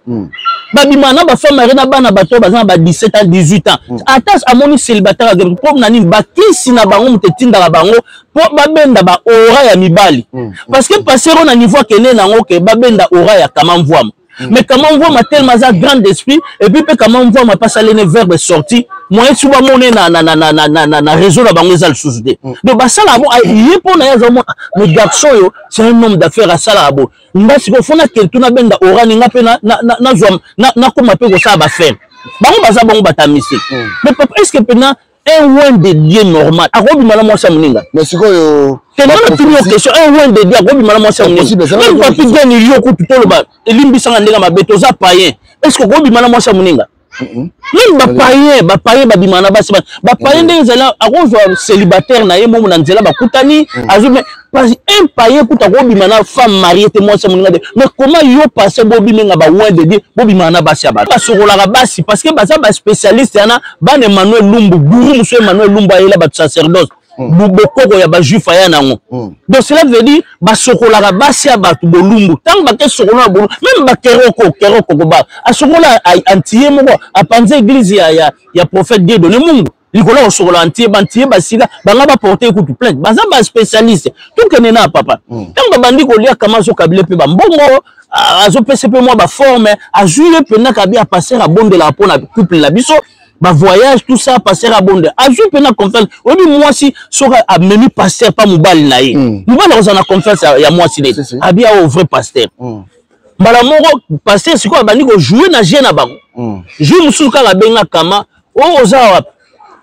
babimaka na bafemme mariée na bana bato oyo baza na ba 17 ans, 18 ans. Ata amoni célibataire, azali mpo na nini? Bakisi na bango moto etindaka bango mpo babenda baora ya mibali, parce que pasteur oyo na niveau akende nango ke babenda aura ya Kama Mvwama. Mais Kama Mvwama tellement aza grand esprit, et puis mpe Kama Mvwama mpasi alene verbe sorti moyen su bamone na réseau na bango eza lisusu te. Donc basalaka bo ye mpo na ye azomona, mais garçon oyo c'est un homme d'affaires, asalaka bo nga sikoyo fo nakende tu nabenda orani nga mpe nazwa nakóma mpe kosala baaffaire. Bango baza bango bata mystique. Mais papa, est ce que mpena un oint de Dieu normal akobima na mwasi ya moninga?
Mais sikoyo
te, nga natuni yo question: un oint de Dieu akobima na mwasi ya moninga? Même Papi Geni, yo kutu toloba, elimbisanga ndenge mabe, toza païen, est ce que okobima na mwasi ya moninga? Même bapayen, bapayen babima na basi bapayen ndenge ezali, akozwa célibataire na ye momo na nzela bakutani, azwi. Mais un païen kuta akobima na femme mariée te, mwasi ya moninga te. Mais comment yo pasteur bobimenga ba oint de Dieu, bobimaka na basi ya bato, basokolaka basi? Parce que baza baspécialiste wana, bana Emmanuel Lumbu, guru mosu Emmanuel Lumbu ayela bato sacerdoce, bokoko ya bajuif aya nango. Donc cela veut dire basokolaka basi ya bato bolumbu. Ntango bake sokola na bolumbu, même bakeroko keroko koba asokola antiye moko, apanza église ya prophète Dieudonné Mungu likolo ya kosokola antiye, bantiye basila banga baporte kutu plainte. Baza baspécialiste. Tokende na papa, ntango babandi kolia, Kama azokabile mpe bambongo, azopesa mpe mwa baforme, azwi ye mpenza kabi apasteur abondelaka mpona couple na biso, bavoyage, tout ça. Pasteur abonde, azwi mpena confiance. Oyebi mwasi soki amemi pasteur pa mobali na ye, mobali akozala na confiance ya mwasi neti abi awo vrai pasteur. Mbala moko pasteur sikoyo abandi kojouer na jeu na bango. Jour mosusu kaka abenga Kama: "Oyo oza wapi?"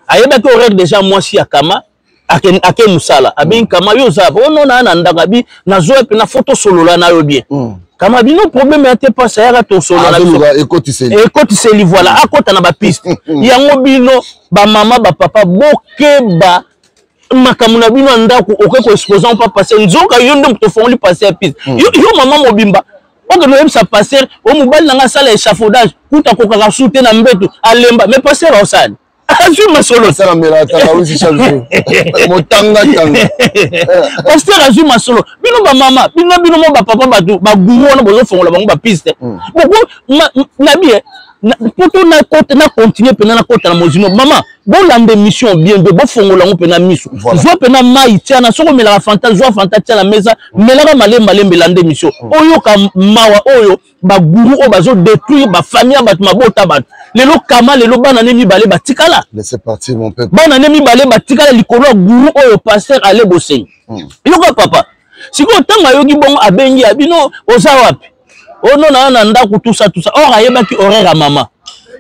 Ayebaki horaire déjà mwasi ya Kama ake mosala. Abengi Kama: "Yo oza wapi?" "Ono naa na ndako." Abi: "Nazoya mpena, fo tosolola na yo bien." Kama bino problème ya te, mpasi ayaka tosolola.
Ekotiseli.
Voilà, akota na bapiste yango. Bino bamama, bapapa, bokeba makambo na bino ya ndako. Okoki koexpose mpa pasteur, nzoka yo nde moto ofongoli pasteur piste. Yo mama mobimba okende oyebisa pasteur: "O mobali na nga asala échafaudage, kuta akokaka su te na mbeto, alemba." Mais pasteur aosala, azwi masolo.
Motangatanga.
Pasteur azwi masolo. Bino bamama, bino mo bapapa, bato baguru wana bozofongola bango bapiste boko nabi po to na continue mpena nakota na mozino. Mama, bolanda émission bien mpe bofongola yango mpena miso. Zwa mpena mai, tiana. Soki omelaka Fanta, zwa Fanta, tia na mesa, melaka malembe malembe, landa émission, oyoka mawa oyo baguru oyo bazodétruire bafamille ya bato, mabota bato. Lelo Kama, lelo bana ne mibale batikala, bana ne mibale batikala likolo ya guru oyo pasteur Ale Bosengi. Yoka papa, sikoyo ntango ayoki bongo, abengi ya bino: "Oza wapi?" "Ono na na ndako," tusa tusa. Or ayebaki horaire ya mama.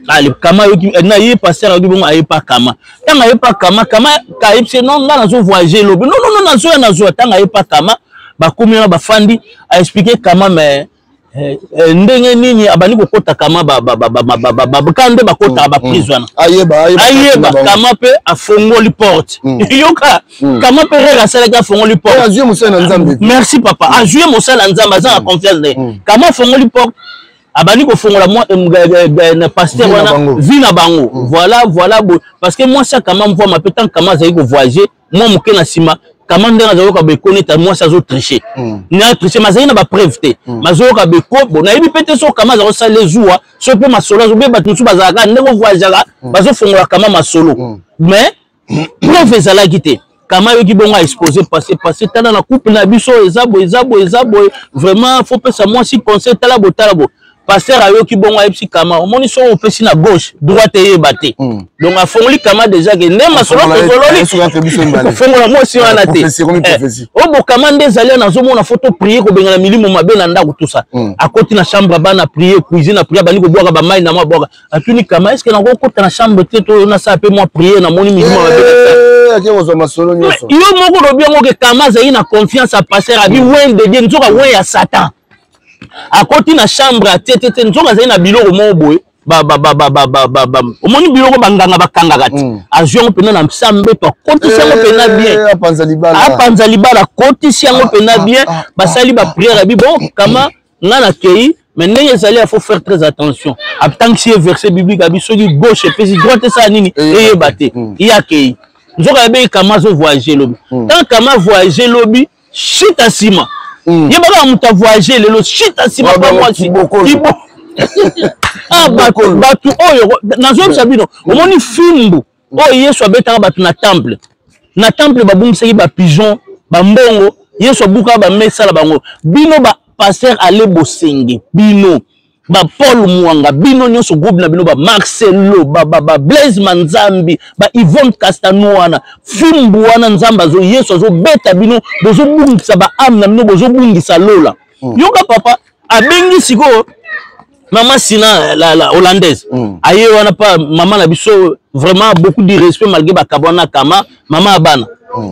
Ale Kama ayoki na ye, pasteur ayoki bongo, ayepa Kama. Ntango ayepa Kama, Kama kayebisi: "Non, nga nazo voyage lobi." "Non, non, non, nazoya, nazoya." Ntango ayepa Kama, bakomi wana, bafandi, aexpliquer Kama. Mais ndenge nini abandi kokota Kama ka nde bakotaka baprise wana?
Ayeba.
Kama mpe afongoli porte. Yoka, Kama mpe rere asalaki, afongoli porte.
Azwi mosala na Nzambe.
Merci papa, azwi mosala na Nzambe, aza na confiance na ye. Kama afongoli porte, abandi kofongola na pasteur wana vie na bango. Voilà, voilà, parce que mwasi ya Kama Mvwama mpe, tant Kama azali kovoyage mwa moke na nsima. Kama ndenge azoyoka beko neti mwasi azotriche mm. na triche mais azali na bapreuve te mm. mazoyoka beko bo nayebi mpe te so kama aza kosala ezuwa so mpe masolo azobe bato mosusu bazalaka ndenge ovoyageaka mm. bazofongola kama masolo mm. mais preuve ezalaki te. Kama ayoki bongo aexpose passe passe, tala na couple na biso eza boye eza boye eza boye, vraiment faut pesa mwasi conseil, tala bo tala bo. Pasteur ayoki bongo ayebisi Kama, omoni soki opesi na gauche droite eyeba te. Donc afongoli Kama déjà ke nde masolo tosololi kofongola mwasi wana te. Oyo bokama nde ezali wana, azomona faut to prier kobengana milimo mabe na ndako tout ça. Akoti na chambre bana prier, cuisine prier, abandi kobwaka ba mai na mwa bwaka. Atuni Kama, est-ce que nakokota na chambre te to nasala mpe mwa prier, namoni milimo mabe?
Ake kozwa masolo nyonso.
Yo moko olobi yango ke Kama azali na confiance ya pasteur, abi oint de Dieu, nzoka oint ya Satan. Akoti na chambre atie te te, nzoka azali na biloko moko boye, omoni biloko banganga bakangaka te, azwi yango mpena na sa mbeto, akotisi yango mpena bien,
apanza
libala, akotisi yango mpena bien, basali baprière. Abi bon Kama, nga nakei, mais ndenge ezali il faut faire très attention. Atangisi ye verset biblique, abi soki gauche epesi droite esala nini eyeba te. Ye akei, nzoka yabeyi Kama azovoyage lobi. Tant Kama voyage lobi, shita nsima ye baka moto avoyage lelo, shita nsima pa mwasi. Bato oyo nazoyebisa bino, omoni fimbu oyo Yesu abetaka bato na temple, na temple babungisaki bapigeon, bambongo, Yesu abukaka bamesa na bango. Bino bapasteur ale bosenge, bino ba Paul Mwanga, bino nyonso groupe na bino, ba Marcelo, ba ba ba Blaise Manzambi, ba Yvonne Castano wana, fimbu wana Nzambe azo Yesu azobeta bino, bozobungisa ba âme na bino, bozobungisa lola. Yoka papa abengi sikoyo mama Sina la, la hollandaise. Aye wana pa mama na biso, vraiment beaucoup de respect malgré bakabwana kama mama ya bana.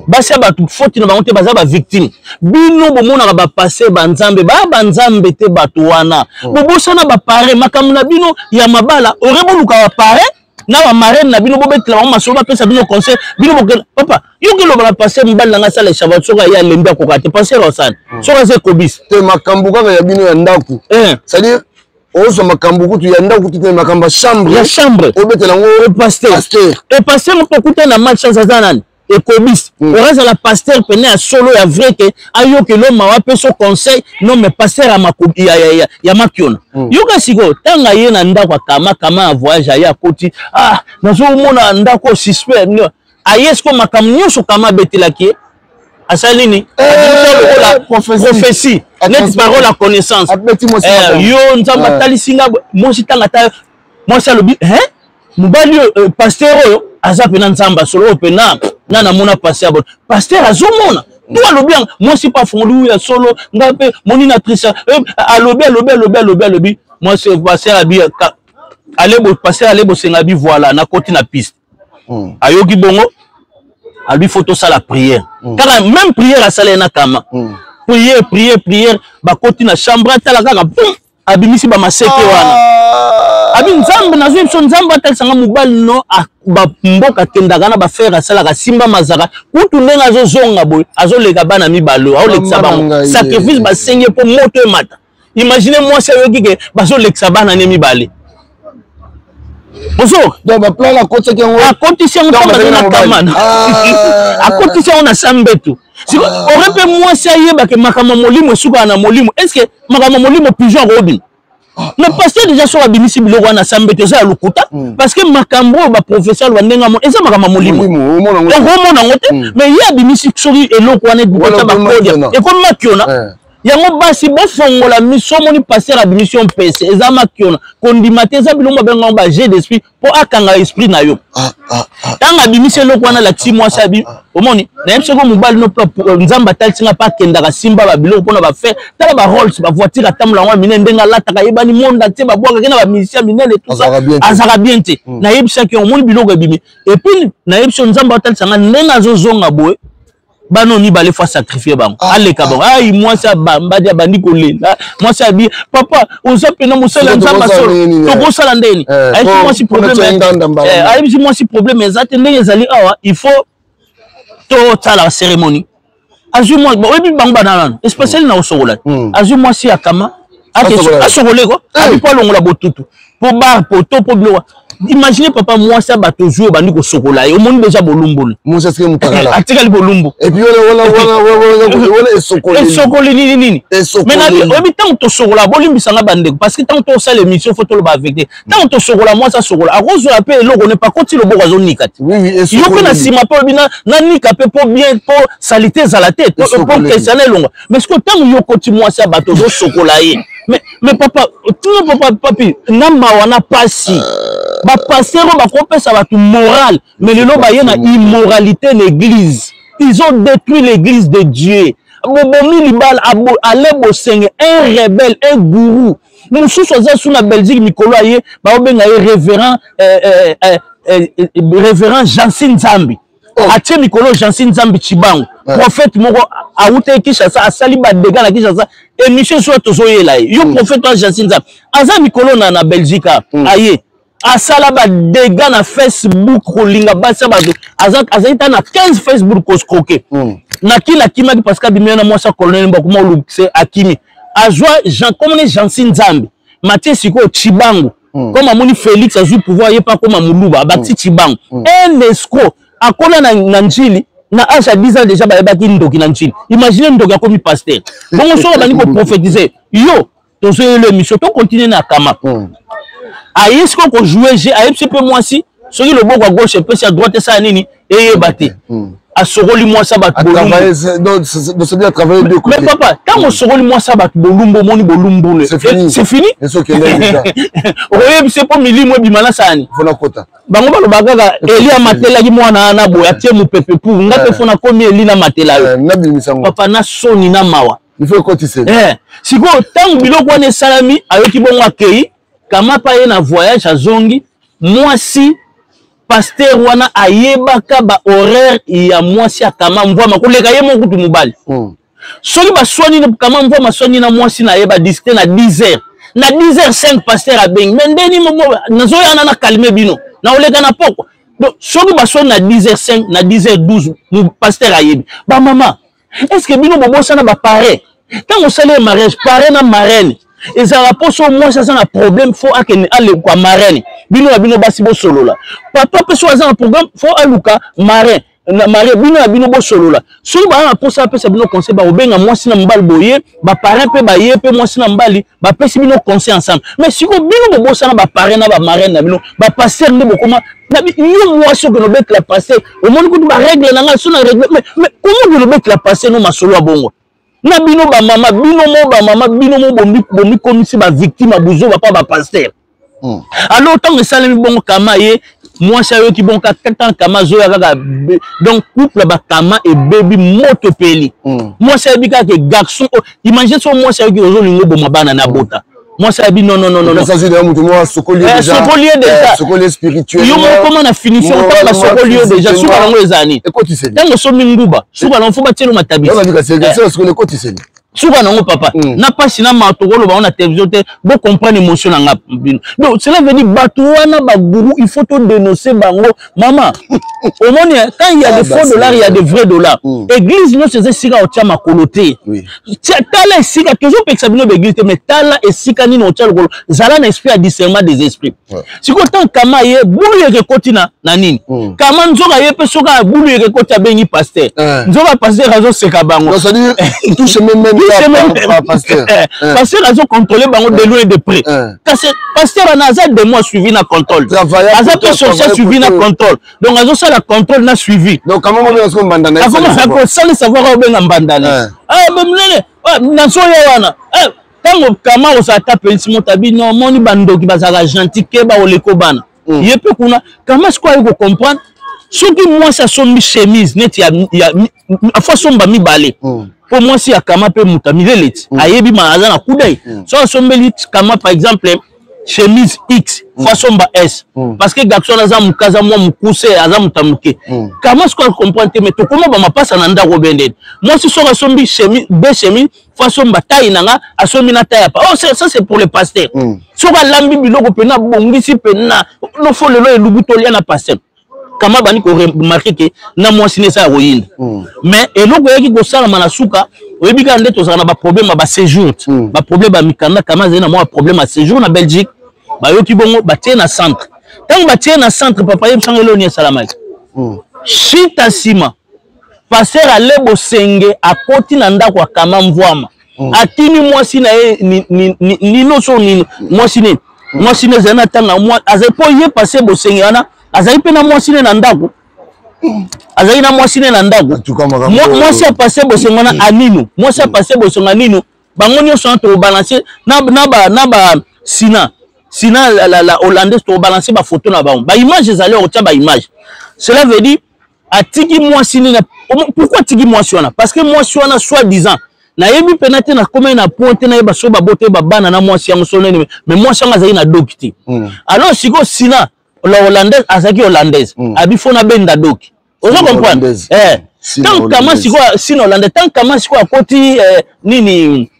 Basi ya bato foti na bango te, baza bavictime. Bino bomonaka bapasse banzambe baya banzambe te, bato wana bobosana bapare makambo na bino ya mabala, ore boluka bapare na bamarene na bino, bobetela bango masolo, bapesa bino conseil. Bino bokenda papa yoki eloba na passe mobali na ngai asala eshabat, soki aye alembi akoka te, passer osani soki aza ekobisi
te makambo kaka ya bino ya ndako, c'est-à-dire ozwa makambo kutu ya ndako kutu te, makambo ya chambre,
ya chambre
obetela yango
pasteur. Pasteur moko okuta na malchance aza nani ekobisi, orazala pasteur pene ya solo ya vrai ke ayokelo mawa apeso conseil, non mais pasteur ya makiona. Yoka sikoyo, ntango aye na ndako akama kama ya voyage, aye akoti, ah nazomona ndako suspect. Aye sikoyo makambo nyonso kama abetelaki ye, asali nini? Lokola prophétie, neti parole ya connaissance, yo Nzambe atalisi nga mwasi. Ntango ata mwasi alobi mobali oyo, pasteur oyo aza mpena Nzambe asolo oyo mpena nga namona pasteur bon, pasteur azomona to alobi yango, mwasi mpe afungoli uya solo, nga mpe moni na trisa, alobi alobi alobi alobi alobi, mwasi pasteur abi ale, pasteur ale bosenga bi, voilà nakoti na piste. Ayoki bongo alobi faut tosala prière. Kaka même prière asala ye na kama, prière prière prière, bakoti na chambre, atala kaka pum, abimisi bamaseke wana, abi Nzambe nazwi biso, Nzambe atalisanga mobali no bamboka akendaka na bafere, asalaka simba mazaka kutu, ndenge azozonga boye azoleka bana mibale, aolekisa bango sacrifice, basengi mpo moto emata. Imagine mwasi ayoki ke bazolekisa bana ne mibale. Bonjour.
Donc ba plan akotaki yango.
Akotisi yango ntango azali na kama. Akotisi yango na sambetu. Siko ore mpe mwasi ayebake makambo ya molimo esukaka na molimo. Est-ce que makambo ya molimo pigeon akobima? Mais pasteur déjà soki abimisi biloko wana sambetu eza ya lokuta, parce que makambo oyo baprofesseur aloba ndenge amona eza makambo ya molimo, okomona yango te. Mais ye abimisi soki eloko wana ebukota bakodia ekomi makiona yango. Basi bofongola miso, omoni pasteur abimisi yo mpese eza makiona, kondima te, eza biloko babenga yango ba jeu d'esprit mpo akanga esprit na yo. Ntango abimisi eloko wana alakisi mwasi, abi omoni nayebi soki mobali no Nzambe atalisi nga mpe akendaka simba babiloko mpona bafe, tala ba Rolls, bavoiture atambola yango ya minene, ndenge alataka yebani monde entier, babwakaki na bamusicien minene, tout ça, azalaka bien te. Nayebisaki yo, omoni biloko ebimi, et puis nayebisi yo Nzambe atalisa nga ndenge azozonga boye, bana mibale faut sacrifier bango, aleka bango. Ai mwasi abambadi, abandi kolela, mwasi abi papa oza mpena mosali ya Nzambe solo, tokosala ndeni? Ayebisi mwasi problème, ayebisi mwasi problème eza te, ndenge ezali awa il faut tosala cérémonie. Azwi mwasi, oyebi bango bana nano especiali na kosokola, azwi mwasi ya kama asokole ko, abi mpo alongola botutu mpo bar poto mpo biloko. Imagine papa, mwasi ya bato ozwi, obandi kosokola ye, omoni deja bolumbulu.
Mwasi atikali mutakala.
Atikali bolumbu.
Et puis wana esokoli.
Esokoli nini nini. Mais oyebi, ntango tosokola, bolimbisanga bandeko, parce que ntango tosala émission, faut toloba avec te. Ntango tosokola, mwasi asokola, akozwela mpe eloko ne pakoti loboko, azonika te. Yo mpe na nsima mpe olobi nanika mpe mpo bien, mpo saleté ezala te, mpo kesa na elongwa. Mais sikoyo ntango yo okoti mwasi ya bato, ozosokola ye, mais papa, tino papa papi na mawa na pasi, bapasteur oyo bakopesa bato morale, mais lelo baye na immoralité na église. Ils ont détruit l'église de Dieu. Bobomi libala. Ale Bosenge, un rebelle, un gourou mosusu aza su na Belgique. Mikolo aye, baobenga ye révérend, révérend Jansi Nzambi. Atie mikolo Jansi Nzambi Cibango, prophète moko awutaki Kinshasa, asali badégâts na Kinshasa. Émission so tozoyela ye yo, prophète wa Jansi Nzambi aza mikolo na Belgique. Aye asala badégâts na Facebook, kolinga basi ya bato. Azali ta na 15 Facebook koescroquer. Na kini akimaki parce que abimi na mwasi ya colonel Mbakuma olukise. Akimi, azwa Jean komone Jansi Nzambi Matie. Sikoyo Cibango, comme amoni Félix azwi pouvoir, ye mpe akoma moluba, abakisi Cibango, un escroc. Akola na Njili na âge ya 10 ans déjà bayebaki ndoki na Njili. Imagine ndoki akomi pasteur bongo, soki abandi koprophétise yo. Tozoyela émission, tocontinue na kama. Aye sikoyo kojouer jeu, ayebisi mpe mwasi, soki loboko ya gauche epesi ya droite esala nini, eyeba te. Asokoli mwasi ya bato bolumbu. Mais papa, ntango osokoli mwasi ya bato bolumbu, omoni bolumbulu, c'est fini. Okoyebisa mpo milimo ebima na sani. Bango baloba kaka Eli amatelaki mwana wana boye, atie mopepe pour nga mpe fo nakomi Eli, namatela yo papa na soni na mawa. Sikoyo ntango biloko wana esalami, ayoki bongo, akei kama mpe aye na voyage, azongi, mwasi pasteur wana ayebaka bahoraire ya mwasi ya kama mvwama koleka ye moko kutu mobali. Soki baswani, kama mvwama aswani na mwasi na ye, badiscute na 10 heures, na 10 heures 5 pasteur abengi: "Me ndeni nazoyana na calme bino, naoleka na pokwa." Donc soki baswani na 10 heures 5, na 10 heures 12 pasteur ayebi. Bamama, est ce que bino bobosana baparrain? Ntango osali ye mariage, parrain na marraine ezalaka mpo so mwasi aza na problème, faut akende aluka marraine, bino na bino basi bosolola. Papa mpe so aza na programme, faut aluka marraine na marie, bino na bino bosolola. Soki baa na mposa apesa bino conseil, bakobenga mwasi na mobali boye, baparrain mpe baye mpe mwasi na mobali bapesi bino conseil ensemble. Mais sikoyo bino bobosana baparrain na bamarraine na bino, bapasteur nde bokoma. Yo mwasi okende obetela pasteur, omoni kutu barègle na ngai so na règle. Mais comment okende obetela pasteur no masolo ya bongo na bino bamama? Bino mo bamama, bino mo bomikomisi bavictime ya buzoba mpa bapasteur. Alors ntango esalemi bongo, kama ye mwasi ayoki bongo kaka ntango kama azoya kaka. Donc couple bakama ebebi, moto epeli. Mwasi ayebi kaka ke garçon, imagine so mwasi ayoki ozolinga oboma bana na bota, mwasi ayebi non, non, non, non.
Sokoli
ye déjà.
Sokoli spirituel.
Yo moko koma na finition. Ntango basokoli yo déjà, suka nango eza nini? Ntango osomi nguba, suka nango fo batielo matabisi. Suka nango papa, na pasi na mawa, tokoloba ngo na télévision te, bocomprendre émotion na nga bino. Donc cela veut dire bato wana baguru, il faut todénoncer bango. Mama, omoni, quand il y a de faux dollars, il y a de vrais dollars. Église nyonso eza esika otia makolo te. Tala esika, tozopekisa bino baeglise te, mais tala esika nini otia lokolo. Zala na esprit ya discernement des esprits. Sikoyo ntango kama ye bulu yeke ekoti na nini, kama nzoka ye mpe soki bulu yeke ekoti, abengi pasteur. Nzoka pasteur azoseka bango. Pasteur azocontrôle bango de loin et de près. Kasi pasteur wana aza démon suivi na contrôle, aza mpe sorcier suivi na contrôle. Donc azosala contrôle na suivi. Akosala savoir, obenga mbandane monene nazoya wana. Ntango kama kozala ta pelisi moto abi no, omoni bandoki bazalaka gentil, keba oleko bana. Ye mpe kuna kama sikoyo ayi kocomprendre, soki mwasi asombi chemise neti ya afo asomba mibale, mpo mwasi ya kama mpe moto amilele ti ayebi ma aza na kudai. So asombeli kama par exemple chemise X, fo asomba S, parce que garçon aza moke, aza mwa mokuse, aza moto ya moke. Kama sikoyo acomprendre te, mais tokoma bamapasa na ndako bendeni. Mwasi soki asombi chemise de chemise, fo asomba taille na nga, asombi na taille apa. Oh, ça c'est pour le pasteur. Soki alambi biloko mpena, abongisi mpena nofo, lelo elubu tolia na pasteur. Kama bandi koremarquer ke na mwasi ne eza ya koyinda. Mais eloko eyaki kosalama na suka, oyebi kaka nde tozala na baproblème ya baséjour, baproblème ya mikanda. Kama azali na mwa baproblème ya séjour na Belgique, bayoki bongo, batie na centre. Ntango batie na centre, papa, yebisanga eloni esalamaki. Shita nsima, pasteur Ale Bosenge akoti na ndako ya Kama Mvwama. Atini mwasi na ye nino so nino mwasi nini, mwasi ne ezali na ntanga azali mpo ye pasteur Bosenge wana azali mpe na mwasi ne na ndako, azali na mwasi ne na ndako. Mwasi ya pasteur Bosenge wana anino, mwasi ya pasteur Bosenge anino, bango nyonso wana tokobalanse na ba sina sina la hollandaise, tokobalanse bafoto na bango, baimage ezali, okotia baimage. Cela veut dire atiki mwasi nini? Pourquoi atiki mwasi wana? Parce que mwasi wana, soit disant, nayebi mpena te, nakomai na point te, nayeba so babote babana na mwasi yango so nini, mais mwasi yango azalaki na doki te. Alors sikoyo sina la hollandaise azalaki hollandaise, abi fo nabenda doki, ozo comprendre? Tant kama sikoyo sina hollandaise, tant kama sikoyo akoti nini,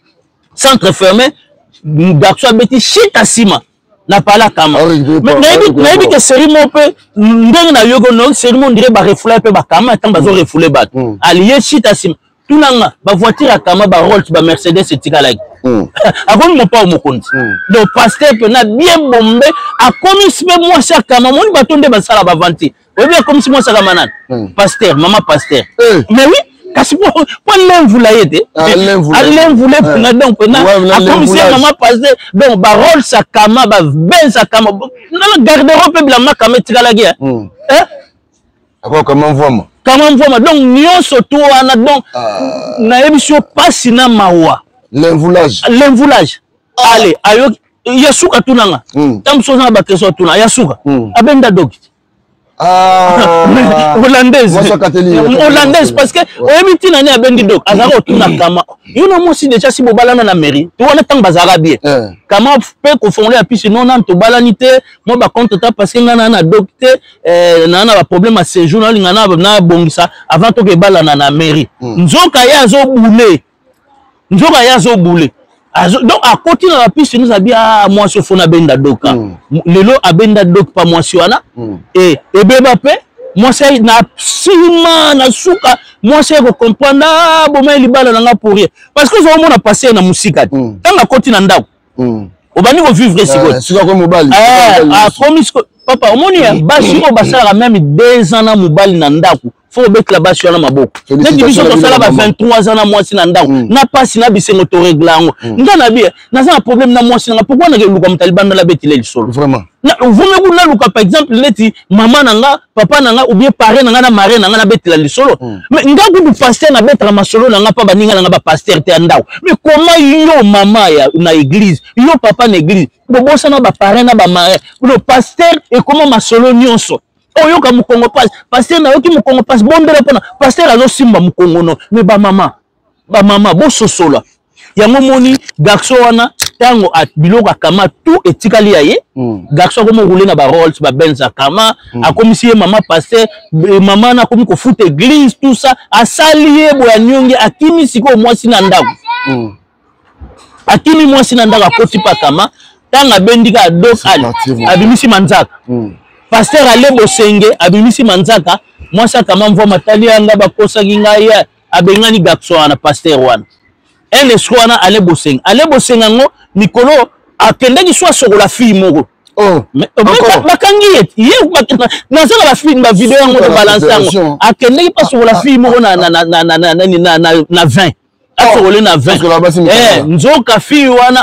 centre fermé, garçon abeti shita nsima na pala kama. Nayebi ke série moko mpe ndenge nayoki no série moko ndire barefouler mpe bakama, ntango bazorefouler bato aliye shita nsima tunanga bavoiture ya kama, baRolls, baMercedes etikalaki, akomi mopao mokonzi. Donc pasteur mpena bien bombe, akomisi mpe mwasi akama. Moni bato nde basala bavanti, oyebi akomisi mwasi akama nani? Pasteur, mama pasteur. Mais oui, kasi po alemvula ye te, alemvula mpena. Donc mpena akomisi ye mama pasteur. Donc baRolls akama, baBenz akama, nana garde-robe mpe bilamba kama etikalaki.
Kama Mvwama.
Kama Mvwama. Donc nyonso to wana, donc nayebi so pasi na mawa.
L'invoulage.
L'invoulage. Ale ayoki ya suka, tunanga ntango mosusu oza na baquestion, atuna ya suka, abenda doki. Hollandaise, hollandaise, parce que oyebi ntina nini abendi dok? Azalaka kotuna kama yo na mwasi déjà si bobalana na mairie to wana, ntango bazalaka bien, kama mpe kofongola ya pisi no nanu tobalani te, mwa bacompte ta, parce que ngai naa na dok te, naa na baproblème ya séjour, naolinga nabongisa avant toke ebalana na mairie. Nzoka ye azobule, nzoka ye azobule. Donc akoti na bapiste nyonso, abi a mwasi ofona abenda doka. Lelo abenda dok pa mwasi wana, e ebeba mpe mwasi na nsima na suka, mwasi aye kocomprendre boma libala na nga pour rien, parce que ozomona pasteur na mosika te. Ntango akoti na ndako, obandi kovivre sikoyo, akomi sikoyo papa. Omoni basi oyo basalaka même 2 ans na mobali na ndako, fo obetela basi wana maboko. Neti biso tosala ba 23 ans na mwasi na ndako, na pasi na bisengo torégler yango. Nga na bie naza na problème na mwasi nanga, pourquoi nake luka moto alibanda nabetela lisolo? Vraiment kuna naluka par exemple neti mama na nga, papa na nga, ou bien parrain na nga na marraine na nga, nabetela lisolo. Mais nga kutu pasteur nabetaka masolo na nga mpa baninga na nga bapasteur te ya ndako. Mais comment yo mama ya na église, yo papa na église, bobosana baparrain na bamarraine? Le pasteur ekoma masolo nyonso, oyoka mokongo pasi, pasteur nayoki mokongo pasi, bondela mpona pasteur azosimba mokongo. No, mais bamama, bamama bososola yango. Moni garçon wana, ntango biloko akama tout etikali ya ye. Garçon akomi rouler na baRolls, baBenz akama, akomisi ye mama pasteur. Mama wana akomi kofuta église, tout ça asali ye boya niongi. Akimi sikoyo mwasi na ndako, akimi mwasi na ndako, akoti mpe akama. Ntango abendi kaka dok, ali abimisi manzaka. Pasteur Ale Bosenge abimisi manzaka, mwasi akama mvwa matali yanga bakosaki ngai, abengani garçon wana, pasteur wana, un escroc wana Ale Bosenge. Ale Bosenge yango mikolo akendaki so asokola fille moko. Bakangi ye. Ye naza na bavideo yango, na balance yango. Akendaki mpe asokola fille moko na 20, asokole na 20. Nzoka fille wana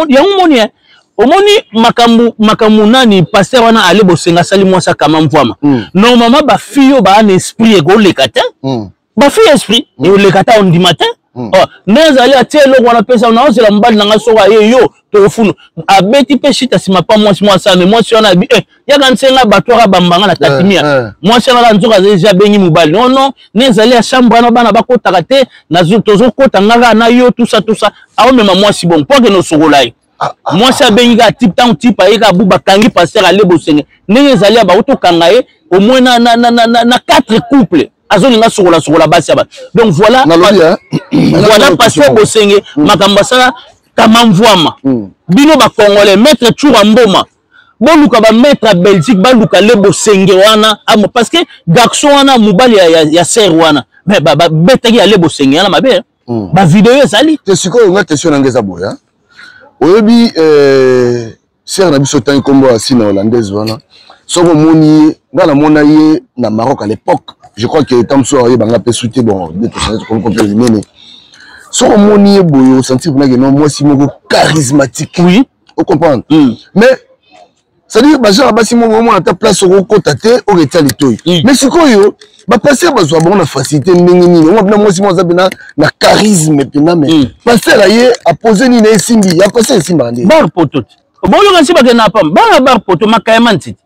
yango, moni omoni makambo, makambo nani pasteur wana Ale Bosenga asali mwasi akama mvwama. Normalement bafille oyo baa na esprit ekoleka te, bafille esprit ekoleka te, ondima te. Nde ezali atie eloko wana, pesa naozela mobali na ngai soko aye yo tokofunu. Abeti mpe shita nsima pa mwasi, mwasi ame mwasi wana abi yaka nsenga bato aka bambanga na katimia. Mwasi wana kaka nzoka azali abengi mobali: non, non, ne ezali ya chambre wana bana bakotaka te, tozokota nga kaka na yo, tusa tusa. Aomema mwasi bongo mpo akende osokola ye. Mwasi abengi kaka type. Ntango type aye kaka bu, bakangi pasteur Ale Bosenge ndenge ezali ya bautokanga ye au moins na quatre couple, azolinga sokola sokola basi ya bato. Donc voilà, voilà pasteur Bosenge, makambo asala kama mvwama. Bino bacongolais, maître Tshoura Mboma, boluka bamaître ya Belgique, baluka le Bosenge wana, parce que garçon wana mobali ya sœur wana, mais babetaki ya le Bosenge wana mabe, bavideo ezali.
Te, sikoyo nga question nanga eza boye: oyebi sœur na biso, ntangi nkombo ya Sina hollandaise wana. Soki omoni ye, nga namona ye na Maroc à l'époque, je crois que ntango mosusu ayeba nga mpe su te, bon, nde tochange tokomi mpe minene. Soki omoni ye boye, osentir mpena ke non, mwasi moko charismatique.
Oui.
Ocomprendre? Mais c'est-à-dire bagenre basi moko omona ata place okokota te, oketia litoi. Mais sikoyo bapasteur bazwa bango na facilité ndenge nini? Omona mpena mwasi moko aza mpena na charisme mpena, mais pasteur aye apose nini, esimbi ya pasteur esimbaka nde
bar poto te. Boyoka nsi bakenda pamba bana bar poto makayama ntiti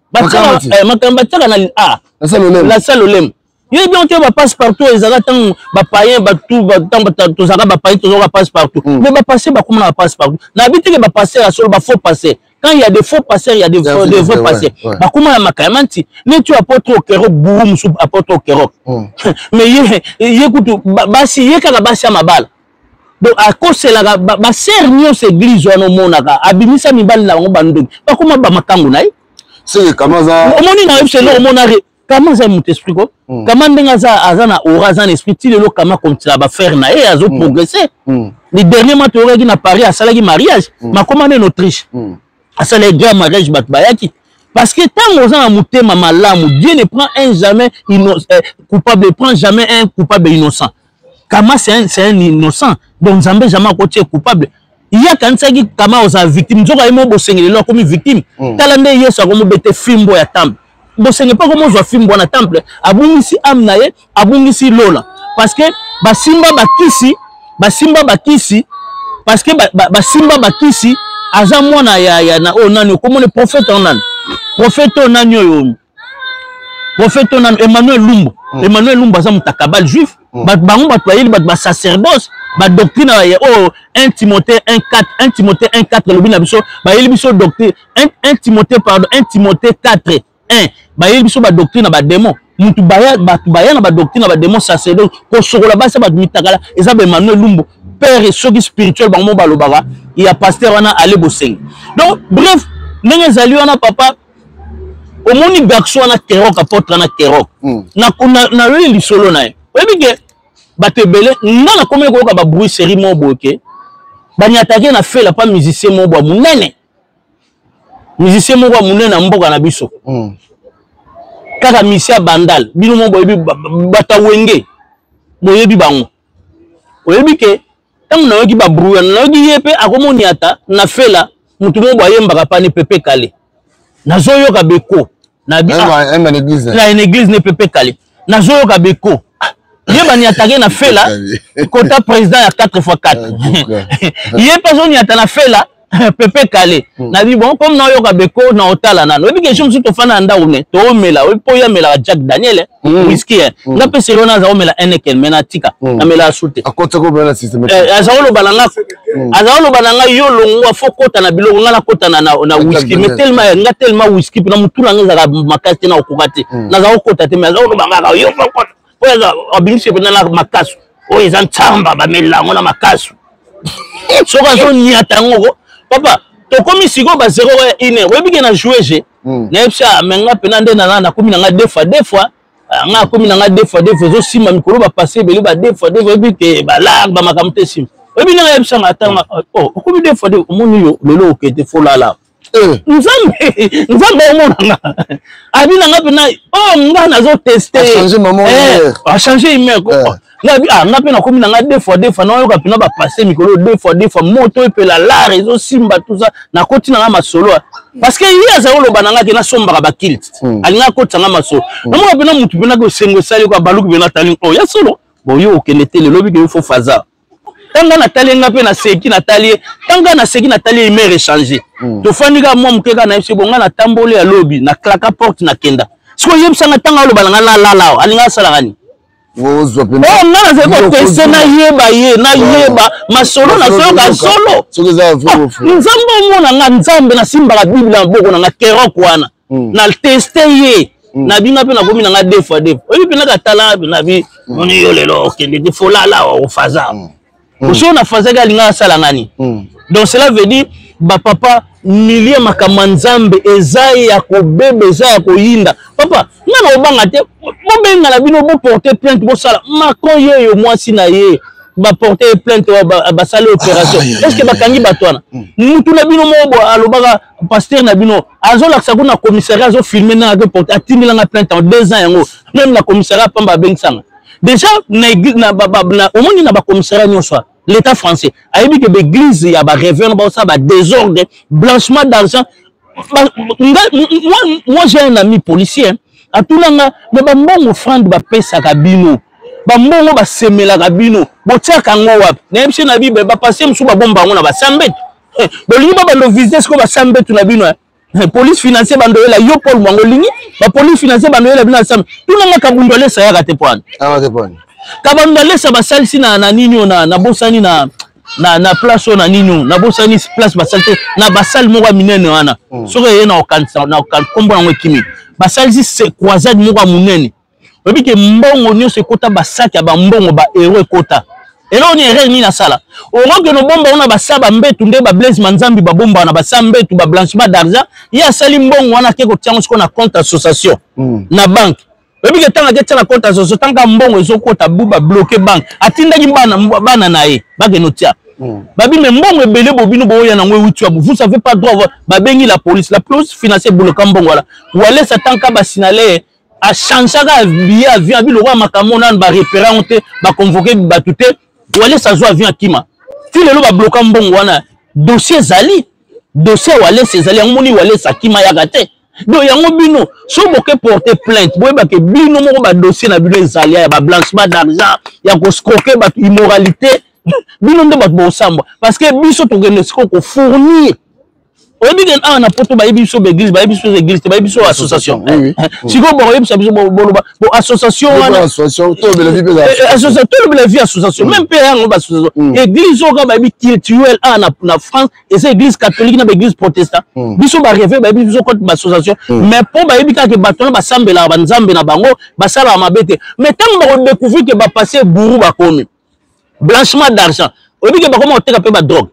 makambo batiaka na a la salle olemo. Yo bien te, bapasse partout ezalaka ntango bapayen batu, ntango tozalaka bapayen, tozalaka passe partout. Mais bapasse bakoma na bapasse partout, nayebi teke bapasse ya solo, bafaux passer. Quand il y a des faux passeurs, il y a des, ouais, des vrais passeurs. Ouais. Bakoma na makayama nti neti apôtre Okerok, bourou mosusu apôtre Okerok. Mais ye ye kutu basi ye kaka basi ya mabala. Donc akoselaka basere nyonso église wana, omonaka abimisa mibali na bango bandoki, bakoma bamakangu na ye. Omoni na yebisa eloko omona kama aza moto esprit ko kama ndenge aza, aza na aura, aza na esprit ti lelo. Kama komitila bafrère na ye azo progresser. Le dernier mois toyokaki na Paris asalaki mariage, makoma nde na Autriche asalaki grand mariage, bato bayaki. Parce que ntango oza na motema malamu, Dieu ne prend un jamais coupable, prend jamais un coupable innocent. Kama c'est un innocent, donc Nzambe jamais akotie coupable. Ye akanisaki kama ozala victime, nzoka ye mo Bosenge lelo akomi victime. Tala nde Yesu akomobete fimbo ya temple. Bosenge mpe akomozwa fimbo wana temple, abungisi ame na ye, abungisi lola, parce que basimba bakisi, basimba bakisi, parce que basimba bakisi. Aza mwana ya na oyo nani okomoni prophète oyo nani, prophète oyo nani, oyo prophète oyo nani, Emmanuel Lumbu. Emmanuel Lumbu aza moto akabal juif. Bato bango bato bayeli bato basacerdoce, badoctrine oyo 1 Timothée 1 4, 1 Timothée 1 4 elobi na biso, bayeli biso doctrine 1, 1 Timothée, pardon, 1 Timothée 4 1, bayeli biso badoctrine na badémon. Mutu baya, bato baya na badoctrine na badémon, sacerdoce, kosokola basi ya bato mitakala, eza ba Emmanuel Lumbu, père soki spirituel bango mo balobaka ya pasteur wana ale Bosenge. Donc bref, ndenge ezali wana papa, omoni garçon wana Kerok, apôtre wana Kerok, naloyi lisolo na ye, oyebi ke bato ebele nga nakomi koyoka babruit série moko boye ke banyataki na fela pa musicien moko ya monene, musicien moko ya monene na mboka na biso, kaka musicien ya Bandal. Bino moko boyebi, bato ya Wenge boyebi bango. Oyebi ke ntango nayoki babruit wana, nayoki ye mpe akomoniata na fela motu moko boyembaka pani Pepe Kale. Nazoyoka beko na na église ne Pepe Kale, nazoyoka beko ye baniatake na fela kota président ya 4 x 4, ye mpe azoniata na fela Pepe Kale. Nabi bon, comme naoyoka beko na otala nano, oyebi ke jour mosusu tofanda na ndako ne toomela, oyebi mpo oyo amelaka Jack Daniel, whisky, nga mpe seri wana aza omela Heineken, me natika namelaka su te. Aza oloba na nga, aza oloba na nga: yo longwa, fo kota na biloko. Nga nakota na whisky, mais tellement nga, tellement whisky mpena motu na nga ezalaka makasi te, na okoka te, naza kokota te. Mais aza oloba ngaka: yo fo kota oyo abimisi mpena na makasu oyo eza ntsamba, bamela yango na makasu. Soki azoniata yango ko papa, tokomi sikoyo ba 0 ya 1 heure. Oyebi ke na joue je nayebisi me nga mpena nde nana nakomi na nga deux fois deux fois, nga akomi na nga deux fois deux fois, ezosimba mikolo bapasse ebele ba deux fois deux fois. Oyebi ke balare bamakambo te esimba. Oyebi ndenge ayebisanga atanga: okomi deux fois deux, omoni yo lelo okete folala. Nzambe, Nzambe omonanga, abi na nga mpena oyo nga nazoteste, achange humeur. Ngabi ah, nga mpe nakomi na nga deux fois deux fois, nayoka mpena bapasse mikolo deux fois deux fois, moto epela, lare ezosimba, tout ça. Nakoti na nga masolo parce que ye azali oloba na nga ke nasombaka bakilte, alingi akotisa nga masolo. Namona mpena motu mpena kosengo esali ko abaluki mpena tali oyo ya solo bon, yo okende te lelo, obiki yo fo faza. Ntango natali nga mpe naseki, natali ye, ntango naseki, natali ye, humeur échange. Tofandi kaka mwa moke kaka, nayebisi bo nga natamboli ya lobi, naklaka porte, nakenda. Sikoyo oyebisanga, ntango aloba na nga nalala awa, alinga asalaka nini? Oh, nga nazali koteste, nayeba ye, nayeba masolo, nazoyoka solo. Nzambe omona nga, Nzambe nasimbaka Bible na maboko na nga. Kerok wana na teste ye, nabinga mpe nakomi na nga deux fois deux fois. Oyebi mpe nakatala, nabi moni yo lelo okende te, folala ofaza osoyo na fazaki, alinga asala ngani. Donc cela veut dire bapapa milie makambo ya Nzambe eza ya kobeba, eza ya koyinda. Papa, nga na obanga te, bobenga na bino, boporte plainte, bosala Macron yeyo mwasi na ye. Baporte ye plainte, basali opération. Est ce que bakangi bato wana? Mutu na bino moko alobaka, pasteur na bino azolakisa kuna commissariat, azofilme ndenge azoporte, atindelanga plainte en 2 ans. Yango même na commissariat pamba abengisanga déjà na omoni na bacommissariat nyonso. L'état français ayebi ke baéglise ya barévérend baosala badésordre, blanchiment d'argent. Moi, j'ai un ami policier, atunanga me bambongo offrande bapesaka bino, bambongo basemelaka bino, botiaka yango wapi? Nayebi se na Bible, bapase mosusu babomba yango na basambetu. Bolingi babando visite sikoyo basambetu na bino, police financier bandoyela yo. Paul Mwango, olingi bapolice financier bandoyela bino asambe. Tunanga Kabundu Alesa, yaka te po wana Kabundu Alesa basalisi na nini oyo nabosani na place oyo na nini oyo nabosani, place basali te na basale moko ya minene wana. Soki eye na okanisa na nkombo yango ekimi, basalisi croisade moko ya monene. Oyebi ke mbongo nyonso ekota basaki ya bambongo baeuro ekota. Eloko nini, erreur nini asala? Okokende obomba ngo na basa bambetu nde bablaise manzambi babombaka na basa mbetu, bablanchiment d'argent. Ye asali mbongo wana, ake kotia yango sikoyo na compte association na banque. Oyebi ke ntango ake tia na compte association, ntango mbongo ezokota bu babloke banque. Atindaki bana, bana na ye bakende otia babi me mbongo ebele bo bino boya nango euti wabu? Vous avez pas droit. Babengi la police, la police financière ebloka mbongo wana. Walesa tanka basinale achangeaka billet avion, abi lokwa makambo nanu barepere yango te, baconvoke bato te. Walesa azwa avion, akima. Ti lelo babloka mbongo wana. Dossier ezali, dossier ya Walesa ezali yango. Moni Walesa akima, yaka te. Donc yango bino so boke porter plainte, boyebake bino moko badossier na bino ezali ya bablanchiment d'argent, ya koescroquer bato, immoralité. Bino nde bato bosambwa, parce que biso tokende sikoyo kofournir. Oyebi ke awa na poto bayebi biso baeglise, bayebi biso église te, bayebi biso association. Sikoyo bokoyebisa biso, boloba bo association wana, Tolobela Vie association, même mpe yango baassociation. Église oyo kaka bayebi culturel awa na France eza église catholique na baéglise protestant. Biso bareve bayebi biso kote baassociation, mais mpo bayebi kaka ke bato wana basambelaka banzambe na bango, basalaka mabe te. Mais ntango bakodécouvrir ke bapasse gourou bakomi blanchiment d'argent, oyebi ke bakoma koteka mpe badrogue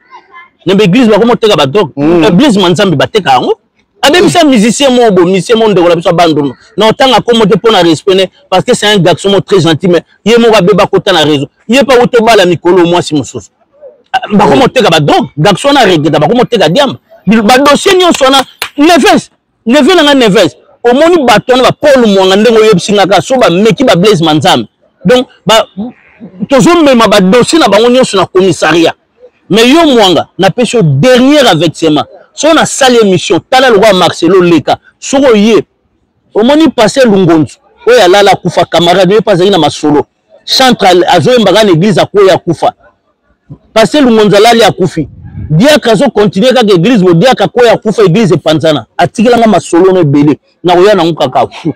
na baeglise, bakoma koteka badrogue. Église manzambe bateka yango. Abebisa musicien moko bo musicien moko, ndeko na biso abandundu, na otanga kombo te mpo na respect ne, parce que c'est un garçon moko très gentil, mais ye moko abeba kota na réseau. Ye mpe auti obala mikolo mwasi mosusu, bakoma koteka badrogue. Garçon wana regreta, bakoma koteka diamba. Badossier nyonso wana, Neves, neve na nga Neves, omoni bato wana, bapaul Mwanga, ndenge oyebisi nga kaka so bameki bablaise manzambe. Donc tozomema badossier na bango nyonso na commissariat. Mais yo Mwanga, napesi yo dernier avertissement. Soki nasali émission, tala lokola Marcelo leka, soki oye omoni passe Lungonzu oyo alala akufa, camarade oyo mpe azalaki na masolo chantre, azoyembaka na église, akoya akufa. Passe Lungonzu alali akufi, diacre azokontinue kaka église bo diacre akoya akufa, église epanzana. Atikelanga masolo no ebele, nakoya nango kaka fu.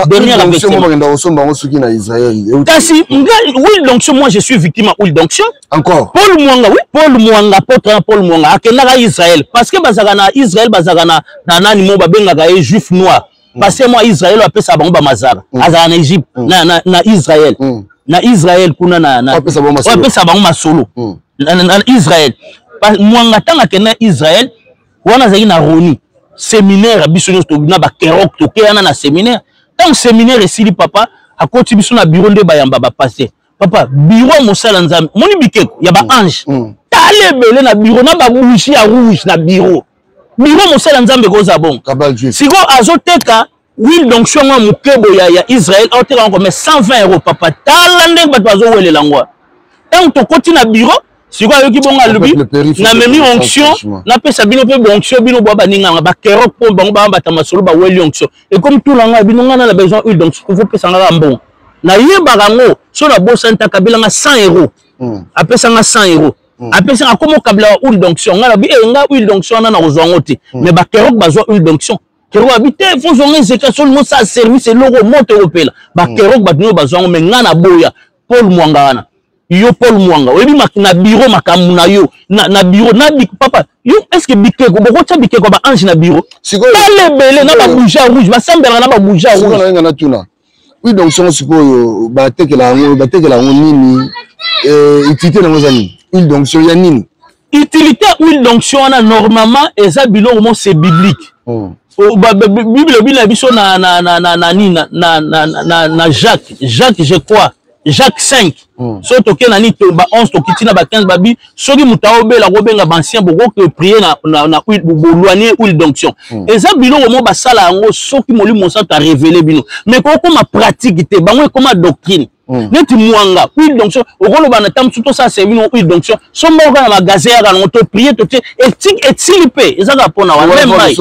Dernier bakenda kosomba yango soki na Israël.
Kasi huile d'onction, moi je suis victime ya huile d'onction.
Encore?
Paul Mwanga, oui, Paul Mwanga, apôtre na Paul Mwanga akendaka Israël, parce que bazalaka na Israël, bazalaka na nani mo babengaka ye juif noir. Parce que moi Israël apesaka bango bamazara. Azalaka na Égypte, na Israël, na Israël kuna na apesaka bango masolo na Israël. Mwanga ntango akenda Israël wana, azalaki na Roni séminaire ya biso nyonso na bakerok. Toke wana na séminaire. Ntango séminaire esili, papa akoti biso na bureau nde bayamba bapasse. Papa, bureau ya mosala Nzambe, omoni bikeko ya baange tala ebele na bureau, na babougie ya rouge na bureau. Bureau mosala Nzambe ekozala bongo? Sikoyo azoteka huile d'onction yango ya mokebo ya Israel, aoteka yango mais 120 euro. Papa, tala ndenge bato bazowelela yango. Ntango tokoti na bureau sikoyo, ayoki bongo, alobi: "Namemi onction, napesa bino mpe bonction. Bino bwa baninganga bakerok mpo bango bambata masolo, baweli onction ekomi tuna ngai bino. Ngai na besoin huile d'onction, kopesa nga kaka mbongo." Nayebaka yango so nabosani te, akabelanga 100 euro. Apesanga 100 euro, apesanga, akoma okabela wa huile d'onction. Ngai nabi e nga huile d'onction wana nakozwa yango te, mais bakerok bazwa huile d'onction. Kerok abi te, fo zwanga ezeka so olingo osala service, eloko moto ekopela. Bakerok bato nyonso bazwa yango, mais ngai naboya. Paul Mwanga wana, yo Paul Mwanga, oyebi na bureau makambo na yo na bureau na papa yo, est ce que bikeko bokotya bikeko ya baange na bureau? Tala ebele na babougie ya rouge, basambelaka na babougie ya rouge.
Nayenga natuna, huile d'onction sikoyo batekela yango, batekela yango nini? Utilité nango eza nini? Huile d'onction ya nini?
Utilité huile d'onction wana, normalement eza biloko mo c'est biblique. Bible elobi na biso na nini, na Jacques, je crois. Jacques 5 mm. Soki tokei na nini ba 11 tokiti na ba 15 babi soki moto aobela kobenga baancien bokoki prier na, na, na huile boloigne huile d'onction mm. Eza biloko moko basala yango soki molimo mosantu arevele bino mais kokoma pratique te bango ekoma doctrine mm. Neti mwanga huile d'onction okoloba na ntango mosusu tosala servi no huile d'onction somba oka na magasin yaka nango to prier totie etili mpe eza kaka mpona wana meme mai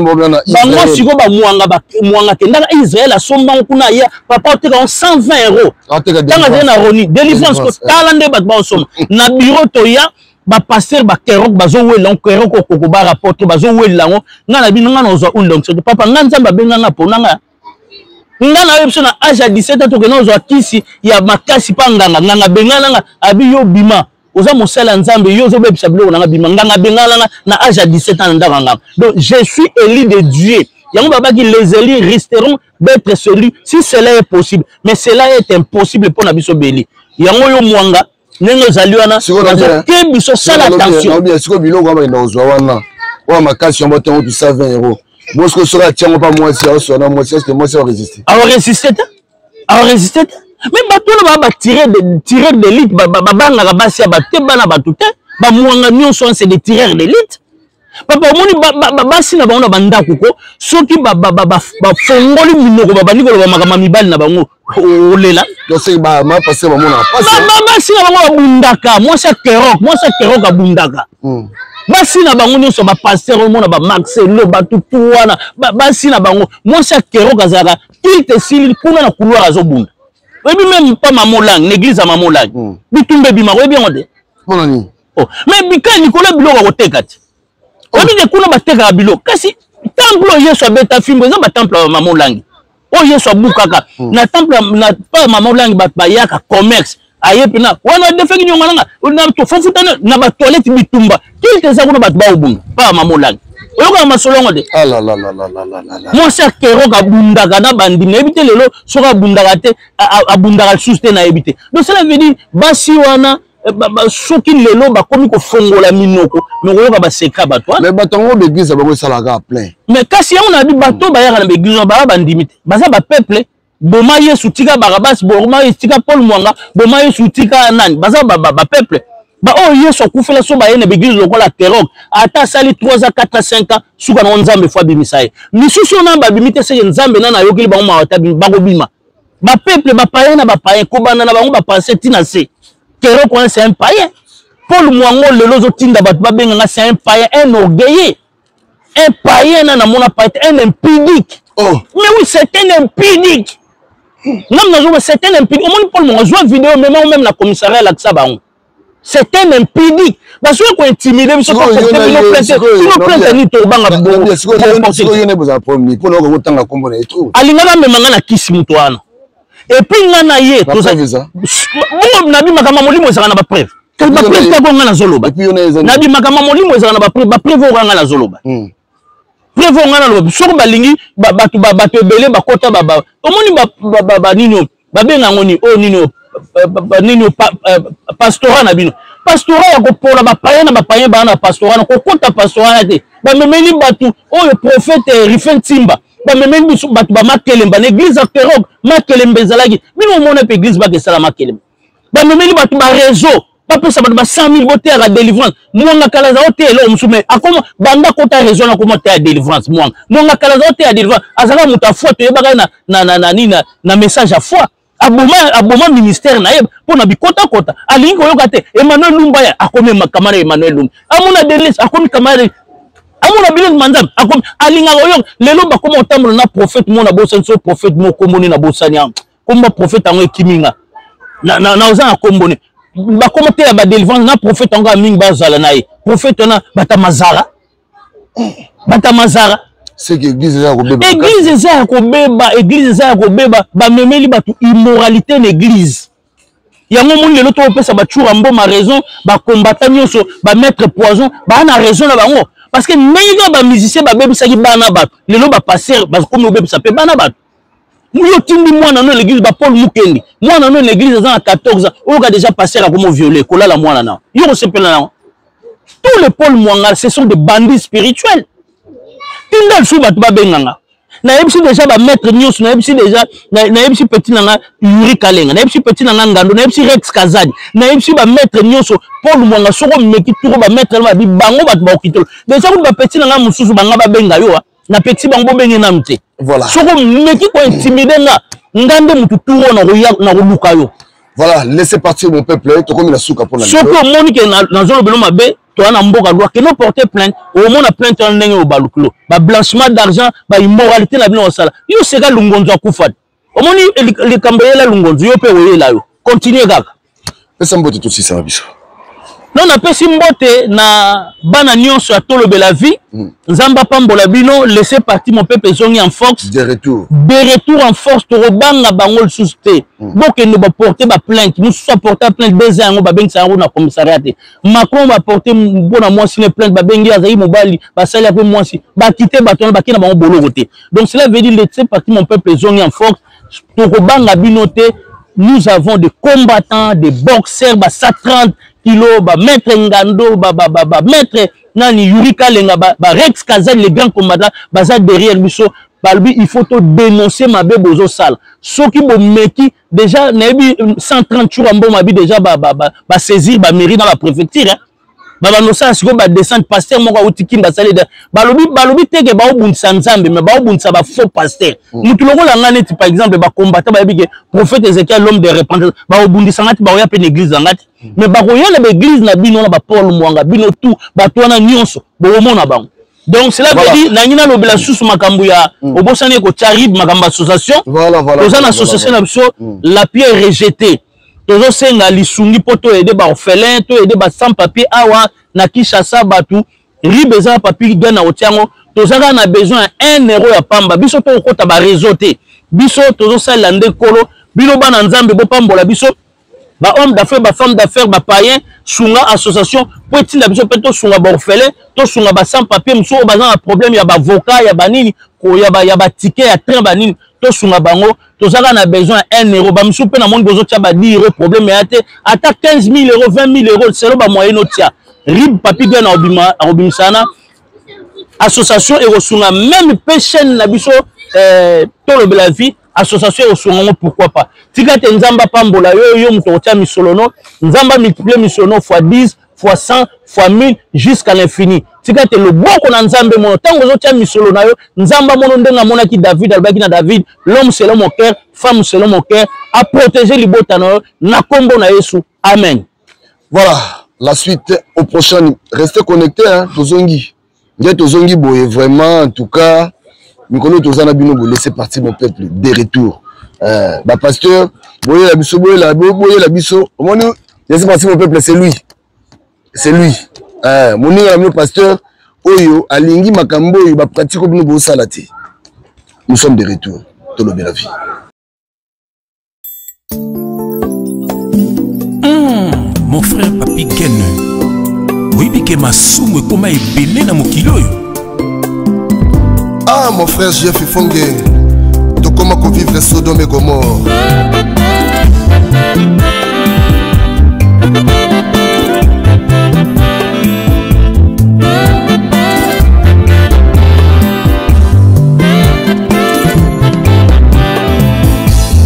bango sikoyo bamwanga mwanga akendaka Israel asomba yango kuna aya papa oteka yango 120 euro ntango azali na roni délivrance kotala nde bato baosomba na bureau toya bapaster bakerok bazowela yango kerok okoko barapport bazowelela yango ngai na bino ngai nazwa huile d'onction papa ngai Nzambe abenga ngai mpona ngai nga nayebi biso na age ya 17 ans tokenda kozwa kisi ya makasi mpa nganga nganga abengana nga abi yo bima oza mosali ya Nzambe yo ozobebisa biloko na nga bima nganga abengana nga na age ya 17 ans na ndako ya nganga. Donc je suis élu de Dieu. Yango babaki les élus resteront d'être celui si cela est possible, mais cela est impossible mpo na biso beli yango yo mwanga ndenge ozali wana nazoke biso sala attention.
Sikoyo biloko wana bakenda kozwa wana oyo makasi yango batango tu 120 euro bosiko soki atiango mpa mwasi aoswa na mwasi eske mwasi aoresiste?
Aoresiste te, aoresiste te. Mais bato wana baa batireur d'élite, babangaka basi ya bato te, bana bato te. Bamwanga nyonso wana c'est des tireurs d'élite. Papa omoni basi na bango na bandako ko soki bafongoli minoko babandi koloba makambo ya mibali na bango olela. Basi na bango babundaka mwasi ya kerok, mwasi ya kerok abundaka basi na bango nyonso bapaster omona bamarcelo batutu wana basi na bango mwasi ya kerok azalaka culte esili kuna na couloir azobunda. Oyebi meme pa Mamolang na église ya Mamolang bitumba ebimaka oyebi yango te.
Mpona nini?
Oh, mais bika likolo ya biloko ya koteka te. Oyebi ke kuna batekaka biloko kasi temple oyo Yesu abeta fimbo eza batemple ya Mama Olangi oyo Yesu abukaka na temple na pa Mama Olangi bato bayaka commerce aye mpena wana adefeki niongo nanga tofofuta na batoilette bitumba culte eza kuna bato baobunda pa Mama Olangi oyokaka masolo yango te. Mwasi ya kerok abundaka na bandimi nayebi te lelo soki abundaka te abundaka lisusu te nayebi te. Donc cela veut dire basi wana soki lelo bakomi kofongola minoko me koyoka basecret bato wana.
Mais bato yango baeglise bango esalaka plein.
Mais kasi yango na bi bato bayaka na baeglise wana baya bandimi te baza bapeuple boma Yesu tika Barabas, boma Yesu tika Paul Mwanga, boma Yesu tika nani, baza bapeuple baoyo Yesu akufela. So baye na baeglise lokola kerok ata asali 3 ans 4 ans 5 ans suka nango Nzambe fo abimisa ye misusu oyo nani babimi te seke Nzambe nani ayokeli bango mawa te bakobima bapeuple bapayen na bapayen kobanda na bango bapense ntina se kerok wana c'est un payen. Paul Mwango lelo ozotinda bato babenganga c'est un payen, un orgueilleux, un païen na namona païen, un impudique.
Oh.
Mais oui, c'est un impudique. Ngam nazoba c'est un impudique. Omoni Paul Mwango zwa video mema même na commissariat alakisa bango c'est un impudique. Bazoya kointimide biso bino plainte bino plainte nini tobanga. Alingaka amema nga na kisi moto wana et puis nga na ye bongo nabi makambo molimo ezalaka na bapreuve kasi bapreuve te nga nazoloba nabi makambo molimo ezalaka na bapreuve bapreuve oyo nga nazoloba preuve oyo nga naloba soki balingi bato bato ebele bakota omoni banini oyo babenga yango nini oyo nini oyo nini oyo pastorat na bino pastorat ya kopola bapayen na bapayen baa na pastorat na kokota pastorat na te bamemeli bato oyo prophète Rife Ntimba bamemeli biso bato bamakelemba na église ya kerok makelemba ezalaki bino omona mpe église baka esala makelemba bamemeli bato bareseau bapesa bato ba 100 000 boteyaka délivrance. Mwanga kala aza oteya eloko mosusu mais akoma banda kota réseau na koma teya délivrance. Mwanga kala aza oteya délivrance azalaka moto ya foi toyebaka ye na nini na message ya foi aboma aboma ministère na ye mpo na bikotakota alingi koyoka te. Emmanuel Lumba ya akomi camarade Emmanuel Lumba amona Denis akomi camarade amona biloko ma Nzambe akomi alingaka oyoka lelo bakoma kotambola na prophète mo na bosani so prophète mo komboni na bosani yango komba prophète yango ekimi nga na oza na komboni bakoma te ya badelivrance na prophète yango ya mingi bazala na ye prophète wana bata mazara bata mazara.
C'est que église eza ya kobeba.
Église eza ya kobeba, église eza ya kobeba bamemeli bato immoralité na église yango omoni lelo tokopesa bacura mboma raison bakombata nyonso bamaître poison baa na raison na bango parce que ndenge kaka bamusicien babebisaki bana bato lelo bapaster bakomi kobebisa mpe bana bato. Yo tindi mwana no l'église ba Paul Mukendi mwana no l'église aza na 14 ans oyoka déjà pasteur akomo violé kolala mwana na yo kosepela nango. Tous les Paul Mwanga ce sont des bandits spirituels. Tinda lisusu bato babenganga. Nayebisi déjà bamaître nyonso, nayebisi déjà, nayebisi petit na nga Yuri Kalenga, nayebisi petit na nga Ngando, nayebisi Rex Kazadi, nayebisi bamaître nyonso Paul Mwanga. Soko omeki turo bamaître na babi bango bato bakokitolo déjà kutu. Bapetit na nga mosusu banga babenga yo, napekisi bango bobenge nanu te.
Voilà.
Soko omeki kointimider nga, nga nde motu turo nakoluka yo.
Voilà, laissez partir mon peuple, tokomi na suka mpona.
Soki omoni ke nazolobelo mabe, toza na mboka loi, kende porter plainte. Omona plainte wana ndenge obalukilo bablanchiment d'argent, baimmoralité na bino osala. Yo seka Lungonzo akufa, omoni likambo eyela Lungonzo, yo mpe oyela yo, continue kaka.
Pesa mbote, tosisaka biso.
Non, napesi mbote na bana nyonso ya Tolobela Vie. Nzambe apambola bino. Laissez partir mon peuple ezongi en force.
De retour.
De retour en force, tokobanga bango lisusu te. Bokende baporte baplainte. Mosusu aporte plainte 2 ans yango, babengisa yango na commissariat te. Macron baporte mpona mwasi ne plainte, babengi, azali mobali, basali mpe mwasi, bakite bato wana, bakei na bango boloko te. Donc cela veut dire, laissez partir mon peuple ezongi en force, tokobanga bino te. Nous avons des combattants, des boxeurs, ba 130 kilos, ba maître Ngando, ba maître nani, Yuri Kalenga, ba Rex Kazali, les grands combattants baza derrière biso. Balobi il faut to dénoncer mabe bozosala. Soki bomeki déjà, nayebi 130 jours mbongo abi déjà basaisir bamairie na bapréfecture, hein. Babanda osala sikoyo badescente. Pasteur moko awuti Kini, basali, balobi teke baobundisa Nzambe, mais baobundisa bafaux pasteur. Mutu lokola nga neti par exemple, bacombattant bayebi ke prophète Ezekiel, l'homme de repentance, baobundisa nga ti baoya mpe na église na nga te, mais bakoya na baeglise na bino na bapaul Mwanga, bino tout bato wana nyonso bokomona bango. Donc cela veut dire, nangi nalobela susu makambo ya obosani ekotia RIB, makambo association. Toza na association na biso, La Pierre Rejetée. Tozosenga lisungi mpo toaider baorphelin, toaider basans papier awa na Kinshasa. Bato RIB eza na papier ga na kotia yango. Toza kaka na besoin ya 1 euro ya pamba. Biso tokokɔta bareseau te, biso tozosalela nde Nkolo. Bino bana Nzambe, bopambola biso. Bahomme d'affaires, bafemme d'affaires, bapayen, sunga association mpo etinda biso mpe tosunga baorphelin, tosunga basans papier mosusu oyo baza na problème ya baavocat, ya banini, ya baticket ya train, banini, tosunga bango. Toza kaka na besoin ya 1 euro. Bamisusu mpe namoni bozotia ba 10 euro, problème ya te, ata 15 000 euro, 20 000 euro, selon bamoyen otia. RIB papi gana akobimisa wana, association ekosunga. Même mpe chaîne na biso Tolobela Vie, association ekosunga yango, pourquoi pas. Tika te Nzambe apambola yo, yo moto okotia misolo no, Nzambe amultiplie misolo no fois 10, fois 100, fois 1000, jusqu'à l'infini. Tika te loboko na Nzambe mono ntango ozotia misolo na yo, Nzambe amono ndenge amonaki David, alobaki na David: "L'homme selon mon cœur, femme selon mon cœur." Aprotéger libota na yo na nkombo na Yesu, amen.
Voilà, la suite au prochain. Restez connectés, hein. Tozongi nde tozongi boye vraiment. En tout cas, mikolo toza na bino. Laissez partir mon peuple de retour. Bapasteur, boyela biso, boyela, boyela biso. Omoni, laissez partir mon peuple, c'est lui, c'est lui, moninga na bino pasteur oyo alingi makambo oyo bapratique oyo bino bosala te. Nous sommes de retour, Tolobela Vie.
Mon frère Papi Ken, oyebi ke masumu ekóma ebele na mokili oyo.
Ah, mon frère Jeff Ifonge, tokóma kovivre Sodome et Gomorre.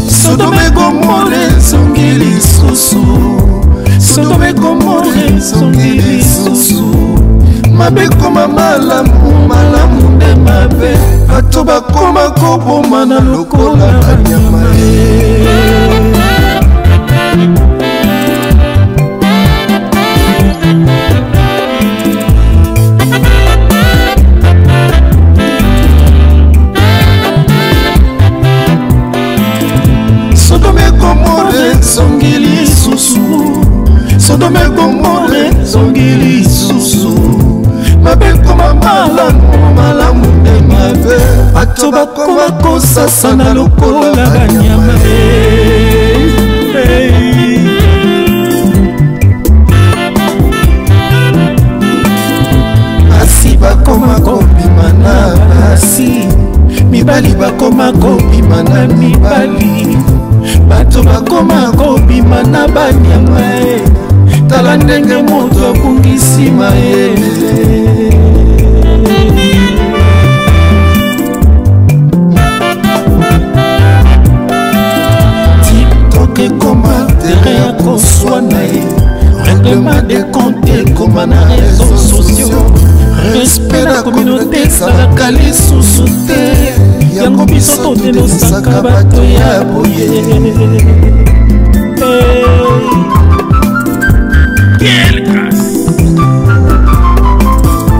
Sodome Gomore ezongi lisusu, Sodome Gomore ezongi lisusu. Mabe koma malamu, malamu nde mabe, bato bakoma kobomana lokola banyama ye. Sodome Gomore ezongi lisusu, Sodome Gomore ezongi lisusu. Mabe koma malamu, malamu nde mabe, bato bakoma kosasana lokola banyama. Hey. Basi bakoma kobima na basi, mibali bakoma kobima na mibali, bato bakoma kobima na banyama e. Tala ndenge moto abungisi mayele. Todenosaka bato ya boye.
Quelle grâce!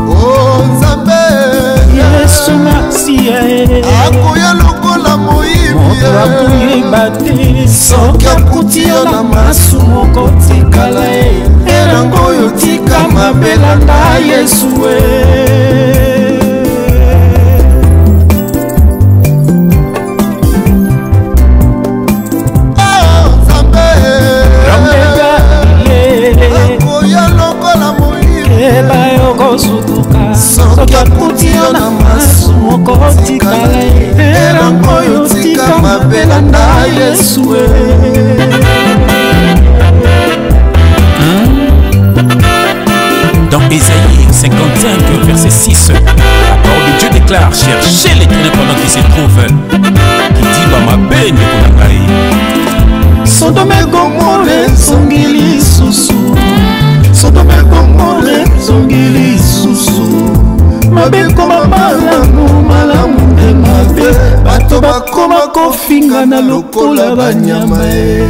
Oh Nzambe,
Yesu Masiya
akoya lokola moyibi,
moto akoyeba te soki akuti yo na masumu okotikala ye elango oyo tika mabe landa Yesu e.
Akoya lokola moyibi,
keba yokosutuka soki akuti yo na masumu okotikala ye elango oyo tika mabe landa Yesu e.
Dans Ésaïe 55, verset 6, la parole de Dieu déclare: cherchez l'Éternel pendant qu'il se trouve. Qui dit Bamabe ndeko na ngai.
Sodome Gomore ezongi lisusu, Sodome Gomore ezongi lisusu, mabe ekoma malamu, malamu nde mabe, bato bakoma kofingana lokola banyama e.